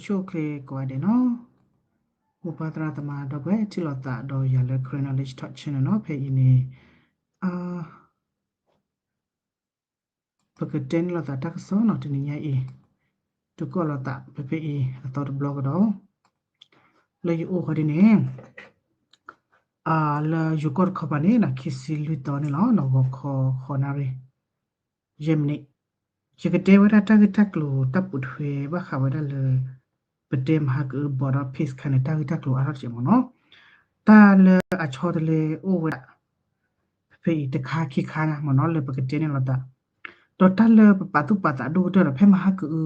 ဆိၣ်ချ့ကိးဂၤဒဲးနီၤ, မိၢ်ပၢ်သရၣ်သမါဒီပုၢ်ဝဲၢ်ထံၣ်လိာ်သးဒီးယၤလၢ Karen Knowledge Talk Channel နီၤ, ဖဲအံၤန့ၣ် ပကတဲန့ၢ်လိာ်သးတၢ်ကစီၣ်နီၤ တနံၤညါအံၤ, တကီၢ်လိာ်သးဖဲဖဲအံၤအသီတဘျီကဒီး, လၢယအိၣ်ဃီဒ်န့ၣ် လၢယိၤကီၢ်တခီပၤန့ၣ် ခံဆံလွံၢ်သီန့ၣ်လီၤ, ဂီၤခီ ဃိးနၣ်ရံၣ် ယဲၢ်မံးနံး, ယကတဲဝဲဒၣ်တၢ်ဂ့ၢ်တၢ်ကျိၤတၢ်ပိာ်ထွဲဘၣ်ဃးဝဲဒၣ်လၢ ပတဲမဟါကအု Border Peace ခါန့ၣ် တၢ်ဂ့ၢ်တၢ်ကျိၤအါထီၣ်တစဲးမ့ၢ်နီၤ, တၢ်လၢအဆီတလဲအိၣ်ဝဲဒၣ် ဖဲအံၤတခါခံခါမ့ၢ်နီၤ လၢပကတဲန့ၢ်လိာ်သး, ဒီးတၢ်လၢပပာ်သူၣ်ပာ်သးဒိၣ်ကတၢၢ်ဒီး ဖဲမဟါကအု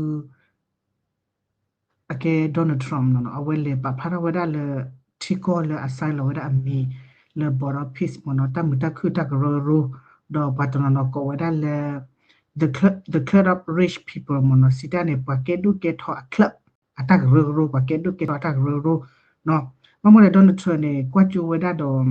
အကဲ Donald Trump နီၤ အဝဲလဲၤပာ်ဖျါထီၣ်ဝဲဒၣ်လၢ ထံကီၢ်လၢအ sign လီၤဝဲဒၣ်အမံၤလၢ Border Peace မ့ၢ်နီၤ တၢ်မုာ်တၢ်ခုၣ်တၢ်ကရၢကရိ, ဒီးပှၤတနီၤနီၤကိးဝဲဒၣ်လၢ the club, the club of rich people မ့ၢ်နီၤ စံးတၢ်န့ၣ် ပှၤကဲဒိၣ်ကဲထီအ club အတၢ်ကရၢကရိ, ပှၤကဲဒိၣ်ကဲထီအတၢ်ကရၢကရိ, ဘၣ်မနုၤလဲၣ် Donald Trump န့ၣ် ကွၢ်ကၠိဝဲဒၣ်ဒီး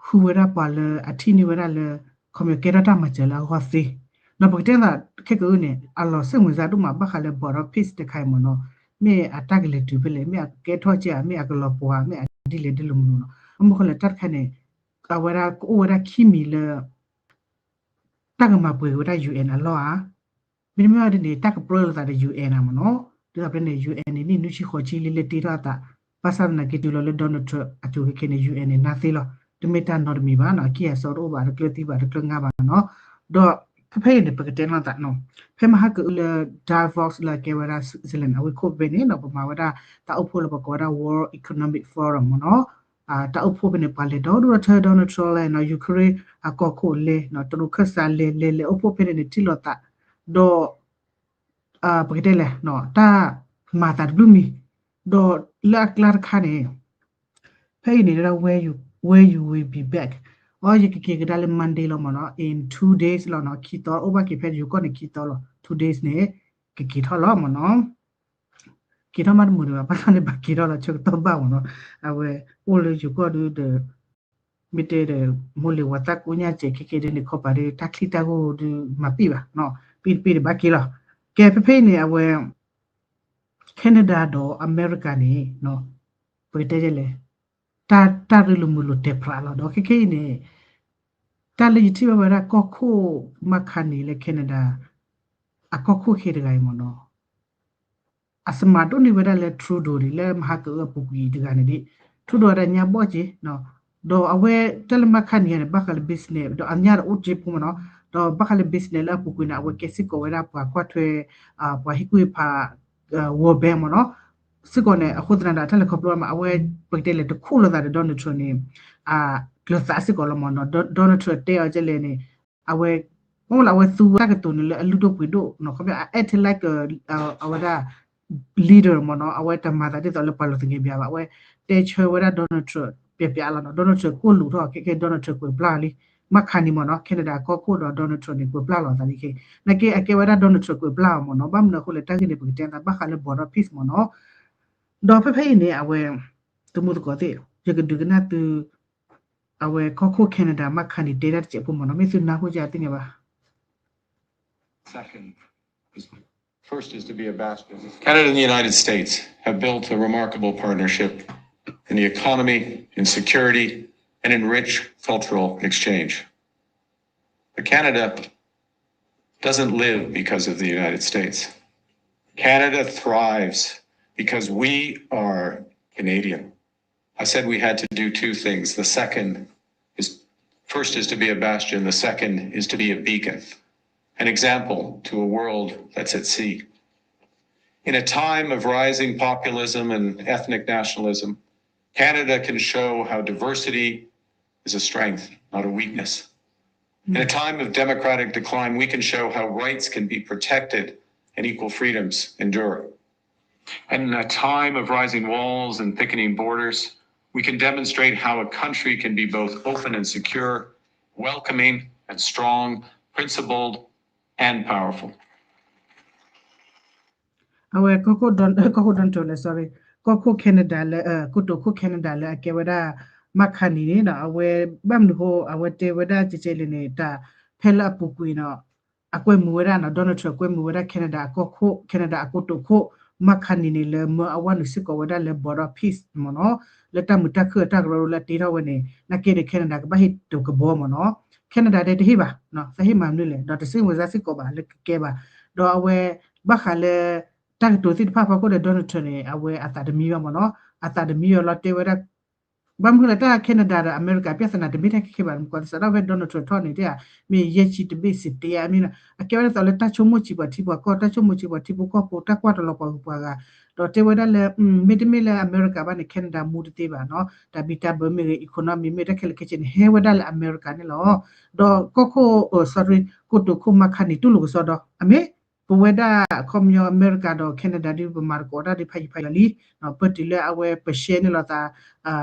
ဃုဝဲဒၣ်ပှၤလၢအထံၣ်န့ၢ်ဝဲဒၣ်လၢ ခီပညီကဲထီၣ်တၢ်မၤစၢၤလၢအဂီၢ်သ့, ဒီးပကတဲသးခဲကနံၣ်အံၤန့ၣ် အလီၤစ့ၣ်မုာ်စၢ်ဒိၣ်မး ဘၣ်ဃးလၢ Border Peace တခါအံၤမ့ၢ်နီၤ, မ့ၢ်အတၢ်ကလဲၤတုၤဖဲလဲၣ်, မ့ၢ်အကကဲထီၣ်ကဲဧါ, မ့ၢ်အကလီၤပှီၤဧါ, မ့ၢ်အဒ်လဲၣ်ဒ်လဲၣ်မ့ၢ်နီၤ, အမ့ၢ်ခီလဲၣ်တၢ်တခါန့ၣ် အဝဲဒၣ်ကအိၣ်ဝဲဒၣ်ခံမံၤလၢ တၢ်ကမၤပှဲၤက့ၤဝဲဒၣ် UN အလီၢ်ဧါ, မ့တမ့ၢ်ဘၣ်ဒ်န့ၣ် တၢ်ကပြၢလိာ်သးဒီး UN ဧါမ့ၢ်နီၤ, ဒ်သိးဖဲန့ၣ် UN န့ၣ် နံၣ်နွံဆံဃိးဆံလံလၢတ့ထီၣ်အသး, ဘၣ်ဆၣ်သနာ်က့တုၤလီၤလၢ Donald Trump အစိၤခဲခဲန့ၣ် UN န့ၣ် nothing လီၤ, တမ့ၢ်တၢ်နီတမံၤဘၣ်နီၤ, အကံၢ်အစီတအိၣ်ဘၣ်, တကျၢၤသံဘၣ်, တကျၢၤငါဘၣ်နီၤ, ဒီးဖဲဖဲအံၤန့ၣ် ပကတဲလိာ်သးနီၤ, ဖဲမဟါကအုလၢ Davos လၢအကဲဝဲဒၣ် Switzerland အဝ့ၢ်ခိၣ်ဖဲန့ၣ်နီၤ, ပမၤဝဲဒၣ်တၢ်အိၣ်ဖှိၣ်လၢပကိးဝဲဒၣ် World Economic Forum မ့ၢ်နီၤ, တၢ်အိၣ်ဖှိၣ်ဖဲန့ၣ် ပှၤလဲၤဒီဒူၣ်ဒီထၢ Donald Trump လဲၣ်နီၤ, Ukraine အကီၢ်ခိၣ်လဲၣ်နီၤ, တရူးခၢၣ်စးလဲၣ်, လဲၤလဲၤအိၣ်ဖှိၣ်ဖဲန့ၣ်န့ၣ် ထံၣ်လိာ်သး, ဒီး ပကတဲလဲၣ်, တၢ်မၤသးတဘျုးမံၤ, ဒီးလၢအကျါတခါန့ၣ် ဖဲအံၤန့ၣ် where you, where you will be back, အီ ယကက့ၤကဒါလၢ Monday လီၤမ့ၢ်နီၤ, in two days လီၤနီၤ, ခံသီ, အိၣ်ဘၣ်က့ၤဖဲယိၤကီၢ်န့ၣ် ခံသီလီၤ, two days န့ၣ် ကက့ၤထီၣ်လီၤမ့ၢ်နီၤ. က့ၤထီၣ်မးတမုာ်ဒံးဘၣ်, ဘၣ်ဆၣ်န့ၣ် ဘၣ်က့ၤထီၣ်လီၤ ဆၢကတီၢ်ဘၣ်မ့ၢ်နီၤ, အဝဲအိၣ်လၢယိၤကီၢ်ဒုဒီး မ့ၢ်တဲဒီး မိၢ်လ့ၤဝၤသးကိးညါစဲးခဲကဲဒ်န့ၣ် ခီပၤဒ်တၢ်ချံတၢ်ဂိၢ်ဒုးမၤပံာ်ဘၣ်, ပံာ်တပံာ်ဒီးဘၣ်က့ၤလီၤ. ကဲ ဖဲဖဲအံၤန့ၣ် အဝဲ Canada ဒီးအမဲရကၤန့ၣ် ပကတဲလဲၣ်, တၢ်ရ့လိာ်မုာ်လိာ်တဲာ်ဖျါလီၤ. ဒီးခဲခဲအံၤန့ၣ် တၢ်လၢယထံၣ်ဘၣ်ဝဲဒၣ်ကီၢ်ခိၣ်မးခါန့ၣ်လၢ Canada အကီၢ်ခိၣ်ခဲတဂၤအံၤမ့ၢ်နီၤ, အစမးဒိၣ်န့ၢ်ဝဲဒၣ်လၢ Trudeau န့ၣ် လၢမဟါကအုအပူၤကွံာ်တဂၤန့ၣ်ဒ် Trudeau ဒၣ်ညါဘီၣ်က့ၤ, ဒီးအဝဲတၢ်လၢမးခါန့ၣ်န့ၣ် ဘၣ်ဃးလၢ business ဒီးအညၣ်ဒီးအိၣ်က့ဖိမ့ၢ်နီၤ, ဒီးဘၣ်ဃးလၢ business လၢအပူၤကွံာ်န့ၣ် အဝဲကဲစ့ၢ်ကီးဝဲဒၣ်ပှၤကွၢ်ထွဲ ပှၤဟ့ၣ်ကူၣ်ဟ့ၣ်ဖး World Bank မ့ၢ်နီၤ, စ့ၢ်ကီးန့ၣ် အဃိသတးဒီး တၢ်လဲၤခီဖျိမး အဝဲပကတဲလဲၣ် တခိၣ်လိာ်သးဒီး Donald Trump န့ၣ် ကျၢၤသးစ့ၢ်ကီးလီၤမ့ၢ်နီၤ, Donald Trump တဲအီၤကဲလဲၣ်န့ၣ် အဝဲ မ့ၢ်လၢအဝဲသူတၢ်ကတိၤန့ၣ်လၢအလုၢ်ဒိၣ်ပှ့ၤဒိၣ်နီၤ, ခီပညီ အ act like အဝဲဒၣ် leader မ့ၢ်နီၤ, အဝဲတမၤသးဒ်သိးလၢပှၤလီၤသင့းဘၣ်ဘၣ်, အဝဲတဲဆၢဝဲဒၣ် Donald Trump ပျဲးပျဲးလီၤနီၤ, Donald Trump ကိၢ်လူးထီၣ်ခဲကဲ Donald Trump ကွဲးပျၢ်လံ, မးခါန့ၣ်မ့ၢ်နီၤ Canada ကီၢ်ခိၣ်ဒီး Donald Trump န့ၣ် ကွဲးပျၢ်လီၤသးလံခဲ, နာ်က့အကဲဝဲဒၣ် Donald Trump ကွဲးပျၢ်အီၤမ့ၢ်နီၤ, ဘၣ်မနုၤအဃိလဲၣ် တၢ်ဂ့ၢ်န့ၣ် ပကတဲသးဘၣ်ဃးလၢ border peace မ့ၢ်နီၤ, ဒီးဖဲဖဲအံၤန့ၣ် အဝဲ သမူသကိးသ့ၣ် ယကဒုးကနၣ်သု အဝဲကီၢ်ခိၣ် Canada မးခါန့ၣ် တဲဒၣ်တစဲးဖိမ့ၢ်နီၤ, မ့ၢ်သုနၢ်ဟူယၤသ့ၣ်ညါဘၣ်. Second, first is to be a bastion. Canada and the United States have built a remarkable partnership in the economy, in security, and in rich cultural exchange. But Canada doesn't live because of the United States. Canada thrives because we are Canadian. I said we had to do two things. The second is, first is to be a bastion. The second is to be a beacon, an example to a world that's at sea. In a time of rising populism and ethnic nationalism, Canada can show how diversity is a strength, not a weakness. In a time of democratic decline, we can show how rights can be protected and equal freedoms endure. And in a time of rising walls and thickening borders, we can demonstrate how a country can be both open and secure, welcoming and strong, principled and powerful. အဝဲ ကီၢ်ခိၣ် Don- ကီၢ်ခိၣ် Donald Trump လဲၣ် sorry, ကီၢ်ခိၣ် Canada လၢ ကီၢ်ခိၣ် Canada လၢအကဲဝဲဒၣ် မးခါန့ၣ်န့ၣ်နီၤ, အဝဲ ဘၣ်မနုၤဃိ အဝဲတဲဝဲဒၣ်ကဲကဲလဲၣ်န့ၣ် တၢ်ဖဲလၢအပူၤကွံာ်နီၤ အကွဲမုာ်ဝဲဒၣ်နီၤ Donald Trump ကွဲမုာ်ဝဲဒၣ် Canada အကီၢ်ခိၣ် Canada အကိတိာ်ခိၣ် Mark Carney န့ၣ် လၢမၢအဝဲနုာ်စ့ၢ်ကီးဝဲဒၣ်လၢ border peace မ့ၢ်နီၤ လၢတၢ်မုာ်တၢ်ခုၣ်အတၢ်ကရၢကရိလၢအတ့ထီၣ်ဝဲန့ၣ် နာ်က့ဒီး Canada ကဘၣ်ဟ့ၣ်တကဘီမ့ၢ်နီၤ Canada ဒဲတဟ့ၣ်ဘၣ် သးဟ့ၣ်မၤမနုၤလဲၣ် ဒီးတစ့ၢ်ဝဲစ့ၢ်ကီးဘၣ်လၢကကဲဘၣ် ဒီးအဝဲ ဘၣ်ဃးလၢ တၢ်ကတိၤသ့ၣ်တဖၣ်ဖီခိၣ်ဒီး Donald Trump န့ၣ် အဝဲအသးတမံဘၣ်မ့ၢ်နီၤ အသးတမံအီၤလီၤတဲဝဲဒၣ် ဘၣ်မနုၤလၢတၢ် Canada ဒီး America ပြဿနာတမ့ၢ်တၢ်ခဲခဲဘၣ် မ့ၢ်ကွၢ်သးစးထီၣ်ဖဲ Donald Trump ထီၣ်န့ၣ် တၢ်မ့ၢ်ယဲၢ်ဆံတဘ့ၣ်စံးတ့ အမ့ၢ် အကဲဝဲဒၣ်သိးလၢတၢ်ဆိကမိၣ်ဆံးပှၤထံပှၤကီၢ် တၢ်ဆိကမိၣ်ဆံးပှၤထံဖိကီၢ်ဖိ တၢ်ကွၢ်တလီၤပှၤဂုၤပှၤဂၤ ဒီးတဲဝဲဒၣ်လၢ မ့တမ့ၢ်လၢ America ဘၣ်န့ၣ် Canada မူတသ့ဘၣ်နီၤ တၢ်ဘံၣ်တၢ်ဘၢမ့ၢ်ဂ့ၤ economy မ့ၢ်တၢ်ခဲလၢာ်ခဲဆ့န့ၣ် ဟဲဝဲဒၣ်လၢ America န့ၣ်လီၤ ဒီးကီၢ်ခိၣ် sorry ကိတိာ်ခိၣ် Mark Carney တူၢ်လိာ်ကစီဒီ အမ့ၢ် ပဝဲဒၣ်ခီပညီ America ဒီး Canada ဒ်ပမၤသကိးတၢ်ဒ်ဖးယံၤဖးယံၤလံ ပတုၤလၢအဝဲပ share န့ၣ်လီၤသး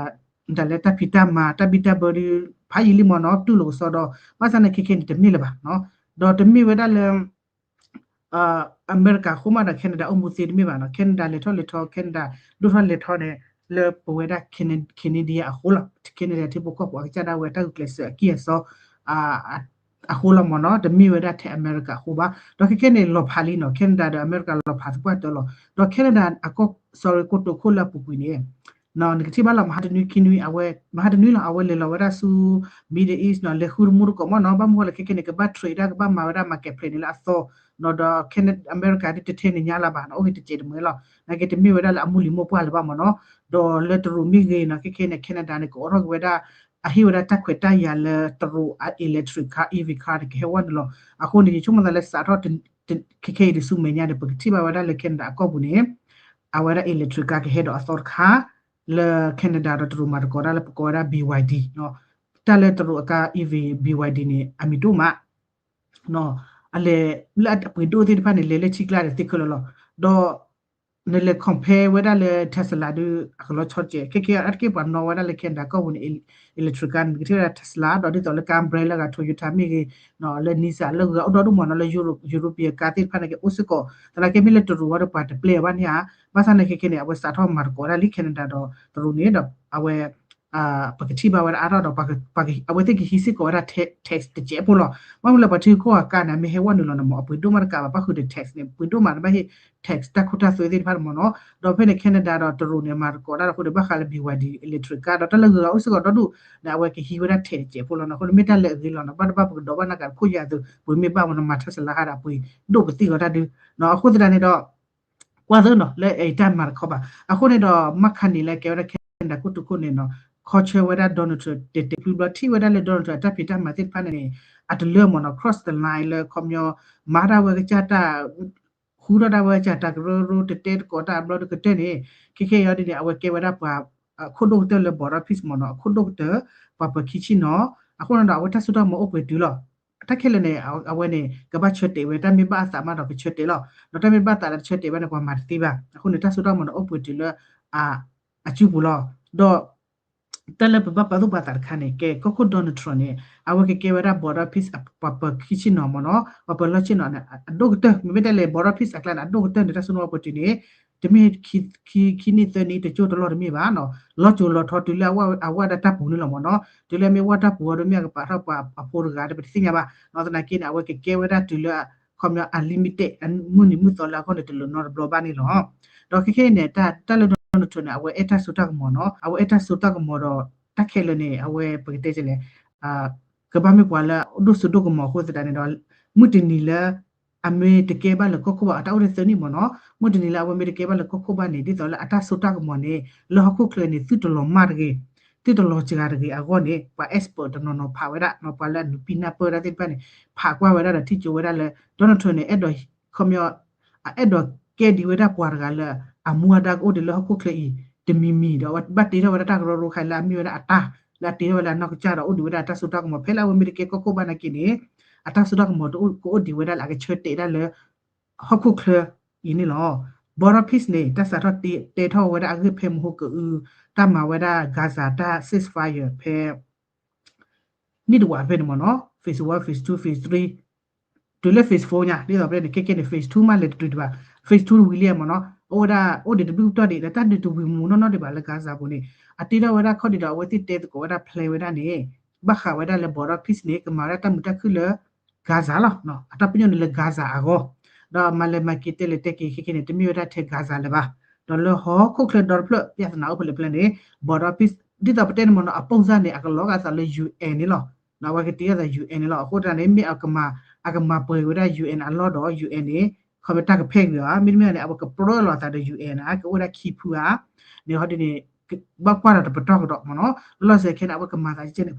ဒ်လၢတၢ်ဖံးတၢ်မၤ တၢ်ဘံၣ်တၢ်ဘၢဒ် ဖးယံၤလံမ့ၢ်နီၤ တူၢ်လိာ်ကစီဒီ ဘၣ်ဆၣ်န့ၣ်ခဲခဲန့ၣ်တမ့ၢ်လၢၤဘၣ်နီၤ ဒီးတမ့ၢ်ဝဲဒၣ်လၢ အမဲရကၤအဃိမးဒီး Canada အိၣ်မူသ့တမ့ၢ်ဘၣ်နီၤ Canada လဲၤထီၣ်လဲၤထီ Canada ဒိၣ်ထီၣ်လဲၤထီန့ၣ် လၢပဝဲဒၣ် Canadian အဃိလီၤ Canadian ထံဖိကီၢ်ဖိအကစၢ်ဒၣ်ဝဲတၢ်ဂုာ်ကျဲးစၢးအကံၢ်အစီ အဃိလီၤမ့ၢ်နီၤ တမ့ၢ်ဝဲဒၣ်ထဲအမဲရကၤအဃိဘၣ် ဒီးခဲခဲန့ၣ်လီၤဖးလံနီၤ Canada ဒီးအမဲရကၤလီၤဖးသပှၢ်တၢၢ်လီၤ ဒီး Canada အကီၢ် sorry ကိတိာ်ခိၣ်လၢအပူၤကွံာ်န့ၣ် နကထံၣ်ဘၣ်လီၤ မဟါတနွံခံနွံ အဝဲ မဟါတနွံလီၤ အဝဲလဲၤလီၤဝဲဒၣ်ဆူ Middle East နီၤ လဲၤဃုတမူတကိးမ့ၢ်နီၤ ဘၣ်မနုၤဃိလဲၣ်ခဲခဲန့ၣ် ကဘၣ် trade ဒၣ် ကဘၣ်မၤဝဲဒၣ် marketplace န့ၣ်လၢအသီ နီၤ ဒီး အမဲရကၤဒ်တထဲန့ၣ်ညါလၢၤဘၣ်နီၤ အိၣ်က့ၤတစဲးတမှဲလီၤ နာ်က့တမ့ၢ်ဝဲဒၣ်လၢအမူလံၤမိၢ်ပှၢ်လၢၤဘၣ်မ့ၢ်နီၤ ဒီးလၢတရူးမ့ၢ်ဂ့ၤနီၤ ခဲခဲန့ၣ် Canada န့ၣ် ကအိးထီၣ်က့ၤဝဲဒၣ် အဟ့ၣ်ဝဲဒၣ်တၢ်ခွဲးတၢ်ယာ်လၢတရူးအ electric car EV car န့ၣ် ကဟဲဝဲနုာ်လီၤ အဃိန့ၣ် ယဆိကမိၣ်သးလၢစးထီၣ် ခဲခဲအံၤတဆူမဲာ်ညါန့ၣ် ပကထံၣ်ဘၣ်ဝဲဒၣ်လၢ Canada အကီၢ်ပူၤန့ၣ် အဝဲဒၣ် electric car ကဟဲဒီးအသီတခါ လၢ Canada ဒီးတရူးမၤသကိးတၢ်လၢပကိးဝဲဒၣ် BYD တၢ်လၢတရူးအကါ EV BYD န့ၣ် အမံၤဒိၣ်မး အလဲၤလၢအပှ့ၤဒိၣ်သ့ၣ်တဖၣ်န့ၣ် လဲၤလၢထံကျါဒီးသ့ၣ်ခဲလၢာ်လီၤ ဒီး နလဲၤ compare ဝဲဒၣ်လၢ Tesla ဒီး အကလီၤဆီတကဲး ခဲခဲအံၤအါတက့ၢ်ပှၤနီၣ်ဝဲဒၣ်လၢ Canada ကီၢ်ပူၤန့ၣ် electric car န့ၣ် နကထံၣ်ဝဲဒၣ် Tesla ဒီးဒ်သိးလၢ ကါ brand လၢဂၤ Toyota မ့ၢ်ဂ့ၤ လၢ Nissan လၢဂၤအိၣ်ဒီဒူၣ်မ့ၢ်နီၤ လၢ Europe ပယီၤကါသ့ၣ်တဖၣ်န့ၣ်က့ၤအိၣ်စ့ၢ်ကီး သနာ်က့မ့ၢ်လၢတရူးဝဲဒီးပှၤတပျဲအီၤဘၣ်န့ၣ်ဧါ ဘၣ်ဆၣ်န့ၣ်ခဲခဲန့ၣ် အဝဲစးထီၣ်မၤသကိးဝဲဒၣ်လံ Canada ဒီးတရူးန့ၣ်ဒီး အဝဲ ပကထံၣ်ဘၣ်ဝဲဒၣ်အါထီၣ်ဒီး အဝဲသ့ၣ်ကဟံးစ့ၢ်ကီးဝဲဒၣ် tax တစဲးဖိလီၤ ဘၣ်မနုၤလၢပှၤထံဂုၤကီၢ်ဂၤကါန့ၣ် အမ့ၢ်ဟဲဝဲနုာ်လီၤန့ၣ်မ့ၢ် အပှ့ၤဒိၣ်မးတကးဘၣ် ဘၣ်ဃုာ်ဒီး tax န့ၣ် ပှ့ၤဒိၣ်မးန့ၣ်ဘၣ်ဟ့ၣ် tax တၢ်ခိတၢ်သွဲသ့ၣ်တဖၣ်န့ၣ်မ့ၢ်နီၤ ဒီးဖဲန့ၣ် Canada ဒီးတရူးန့ၣ် မၤသကိးတၢ်ဒီးအဃိန့ၣ် ဘၣ်ဃးလၢ BYD electric car ဒီးတၢ်လၢဂၤဂၤအိၣ်စ့ၢ်ကီးဒီဒူၣ် န့ၣ် အဝဲကဟံးဝဲဒၣ် tax တစဲးဖိလီၤနီၤ အဃိန့ၣ်မ့ၢ်တၢ်လၢအဂ့ၤလီၤနီၤ ဘၣ်တဘၣ်ပကဒီးဘၣ်နၤကးတခိၣ်ယၤအသိး ပှ့ၤမ့ၢ်ဘၣ်မ့ၢ်နီၤ မၤ Tesla ဟးဒီးပှ့ၤဒိၣ်ပသံၣ်ဂီၤတၢ်ဒု အဃိသတးန့ၣ်ဒီး ကွၢ်သ့နီၤ လၢအတၢ်မၤတခီဘၣ် အဃိန့ၣ်ဒီး Mark Carney လၢကဲဝဲဒၣ် Canada ကိတိာ်ခိၣ်န့ၣ်နီၤ ခီဆၢဝဲဒၣ် Donald Trump တဲာ်တဲာ်ဖျုဖျီ ထံၣ်ဝဲဒၣ်လၢ Donald Trump အတၢ်ဖံးတၢ်မၤသ့ၣ်တဖၣ်န့ၣ် အတလၢမ့ၢ်နီၤ cross the line လၢခီပညီ မၤတၢ်ဝဲကစၢ်တၢ် ဃုထီၣ်တၢ်ဝဲကစၢ်တၢ်ကရၢကရိ တတဲတကိးတၢ်အဘျီတကတၢၢ်န့ၣ် ခဲခဲအံၤဒ်န့ၣ် အဝဲကဲဝဲဒၣ်ပှၤ အခိၣ်ဒိၣ်ကတၢၢ်လၢ border peace မ့ၢ်နီၤ အခိၣ်ဒိၣ်ကတၢၢ် ပှၤပၢၤခံဆံနီၤ အဃိန့ၣ်ဒီး အဝဲတၢ်စိတၢ်ကမီၤအိၣ်ပှဲၤတုၤလီၤ တၢ်ခဲလၢာ်န့ၣ် အဝဲန့ၣ် ကဘၣ်ဆၢတဲာ်ဝဲ တၢ်မ့ၢ်ဘၣ်အသးမးဒီးကဆၢတဲာ်လီၤ ဒီးတၢ်မ့ၢ်ဘၣ်သးဒီးတဆၢတဲာ်ဘၣ်န့ၣ် ပှၤမၤတသ့ဘၣ် အဃိန့ၣ် တၢ်စိတၢ်ကမီၤန့ၣ် အိၣ်ပှဲၤတုၤလၢ အစုပူၤလီၤ ဒီး တၢ်လၢပဘၣ်ပာ်သူၣ်ပာ်သးတခါန့ၣ် ကဲ ကီၢ်ခိၣ် Donald Trump န့ၣ် အဝဲကကဲဝဲဒၣ် border peace ပှၤပၢၤခံဆံနီၤမ့ၢ်နီၤ ပှၤပၢၤလီၢ်ဆံနီၤန့ၣ် အဒိၣ်ကတၢၢ် မ့မ့ၢ်တဲလဲၣ် border peace အကျါန့ၣ် အဒိၣ်ကတၢၢ်န့ၣ် တၢ်စိတၢ်ကမီၤအိၣ်ပှဲၤတုၤန့ၣ် တမ့ၢ် ခံနံၣ်သၢနံၣ်တကၠိၢ်တလီၢ်တမ့ၢ်ဘၣ်နီၤ လီၤစိၤလီၤထီတုၤလၢအဝဲဒၣ်တၢ်ပူၤန့ၣ်လီၤမ့ၢ်နီၤ တုၤလၢမ့ၢ်ဝဲတၢ်ပူၤအီၤဒီးမ့ၢ်အကပာ်ထီၣ်ပှၤအဖိတဂၤဒီး ပတသ့ၣ်ညါဘၣ် သနာ်က့န့ၣ် အဝဲကကဲဝဲဒၣ်တုၤလၢ ခီပညီ unlimited မုၢ်နံၤမုၢ်သီလၢအဂီၢ်န့ၣ် တလိၣ်နီတဘျီဘၣ်န့ၣ်လီၤ ဒီးခဲခဲအံၤန့ၣ် တၢ်လၢ Donald Trump န့ၣ် အဝဲအဲၣ်တၢ်စိတၢ်ကမီၤနီၤ အဝဲအဲၣ်တၢ်စိတၢ်ကမီၤဒီး တၢ်ခဲလၢာ်န့ၣ် အဝဲပကတဲလဲၣ် ကဘၣ်မ့ၢ်ပှၤလၢဒိၣ်စိဒိၣ်ကမီၤအဃိသတးန့ၣ်ဒီး မုၢ်တနံၤလၢ အမ့ၢ်တကဲဘၣ်လၢကီၢ်ခိၣ်ဘၣ် အတၢ်အိၣ်ဒံးသၢနံၣ်မ့ၢ်နီၤ မုၢ်တနံၤလၢအဝဲမ့ၢ်တကဲဘၣ်လၢကီၢ်ခိၣ်ဘၣ်န့ၣ် ဒ်သိးလၢအတၢ်စိတၢ်ကမီၤန့ၣ် လၢဟီၣ်ခိၣ်ချၢန့ၣ် သုတလီၤမၢ်တဂ့ၤ သုတလီၤစှၤတဂ့ၤအဂီၢ်န့ၣ် ပှၤ expert တနီၤနီၤဖးဝဲဒၣ် ပှၤလၢအနုာ်ပံနၢ်ပၢၢ်တၢ်သ့ၣ်တဖၣ်န့ၣ် ဖးကွၢ်ဝဲဒၣ်ဒီးထံၣ်ကၠိဝဲဒၣ်လၢ Donald Trump န့ၣ် အဲၣ်ဒိး ခီပညီ အအဲၣ်ဒိးကဲဒံးဝဲဒၣ်ပှၤတဂၤလၢ အမူအဒါကအိၣ်ဒံးလၢဟီၣ်ခိၣ်ချၢအံၤ တမံၤမံၤဒီး အဝဲဘၣ်တ့ထီၣ်ဝဲဒၣ်တၢ်ကရၢကရိခဲလၢာ် အမ့ၢ်ဝဲဒၣ်အတၢ် လၢအတ့ထီၣ်ဝဲလၢအနီၢ်ကစၢ်ဒီး အိၣ်ဒံးဝဲဒၣ်အတၢ်စိတၢ်ကမီၤ ဖဲလၢအဝဲမ့ၢ်တကဲကီၢ်ခိၣ်ဘၣ်နာ်က့န့ၣ် အတၢ်စိတၢ်ကမီၤကအိၣ်ဒံးဝဲဒၣ်လၢအကဆၢတဲာ်ဒၣ်လၢ ဟီၣ်ခိၣ်ချၢအံၤန့ၣ်လီၤ. Border peace န့ၣ် တၢ်စးထီၣ်တဲထီၣ်ဝဲဒၣ်အဂ့ၢ်ဖဲမဟိကအု တၢ်မၤဝဲဒၣ် Gaza တၢ် ceasefire ဖဲ နံၣ်တဝာ်ဖဲန့ၣ်မ့ၢ်နီၤ phase one, phase two, phase three တုၤလၢ phase four ညါ ဒ်သိးဖဲန့ၣ် ခဲကဲန့ၣ် phase two မးလဲၤတတုၤဒံးဘၣ် phase two ဝံၤလံမ့ၢ်နီၤ အိၣ်ဝဲဒၣ် အိၣ်ဒံးတဘျုးကတီၢ်ဒံး ဒီးတၢ်ဒုးတဝံၤမူးနီၢ်နီၢ်ဒံးဘၣ်လၢ Gaza ပူၤန့ၣ် အတ့ထီၣ်ဝဲဒၣ်ခီၣ်ဒံးဒီး အဝဲသ့ၣ်တဲသကိးဝဲဒၣ် plan ဝဲဒၣ်န့ၣ် ဘၣ်ဃးဝဲဒၣ်လၢ border peace န့ၣ် ကမၤဝဲဒၣ်တၢ်မုာ်တၢ်ခုၣ်လၢ Gaza Gaza လီၤ. အတၢ်ပညိၣ်န့ၣ်လၢ Gaza အဂီၢ်, ဒီးမၤလဲၤမၤက့ၤတဲလဲၤတဲက့ၤခဲက့ၤန့ၣ် တမ့ၢ်ဝဲဒၣ်ထဲ Gaza လၢၤဘၣ်. ဒီးလၢဟီၣ်ခိၣ်ချၢဒီတဖျၢၣ် ပြဿနာအိၣ်ဖဲလဲၣ်ဖဲလဲၣ်န့ၣ် border peace ဒ်သိးပတဲန့ၣ်မ့ၢ်နီၤ အပိၢ်စၢ်န့ၣ် အကလီၤဂာ်သးလၢ ယူၣ်အဲၣ်န့ၣ်လီၤ. အဝဲကတ့အသး ယူၣ်အဲၣ်န့ၣ်လီၤ. အဃိသတးန့ၣ် မ့ၢ်အကမၤ အကမၤပှဲၤဝဲဒၣ် ယူၣ်အဲၣ်န့ၣ် အလီၢ်ဒီး ယူၣ်အဲၣ်န့ၣ် ခီဖျိတၢ်ကဖဲကွံာ်ဧါ, မ့တမ့ၢ်န့ၣ် အဝဲကပြၢလိာ်သးဒီး ယူၣ်အဲၣ်န့ၣ် ကအိၣ်ဝဲဒၣ်ခံဖုဧါ, န့ၣ်ဟီဒ်န့ၣ် ဘၣ်ကွၢ်ဒီးတပတီၢ်ကဒီးမ့ၢ်နီၤ. လီၤလီၤဆဲးဆဲးခဲန့ၣ် အဝဲကမၤသးကဲန့ၣ်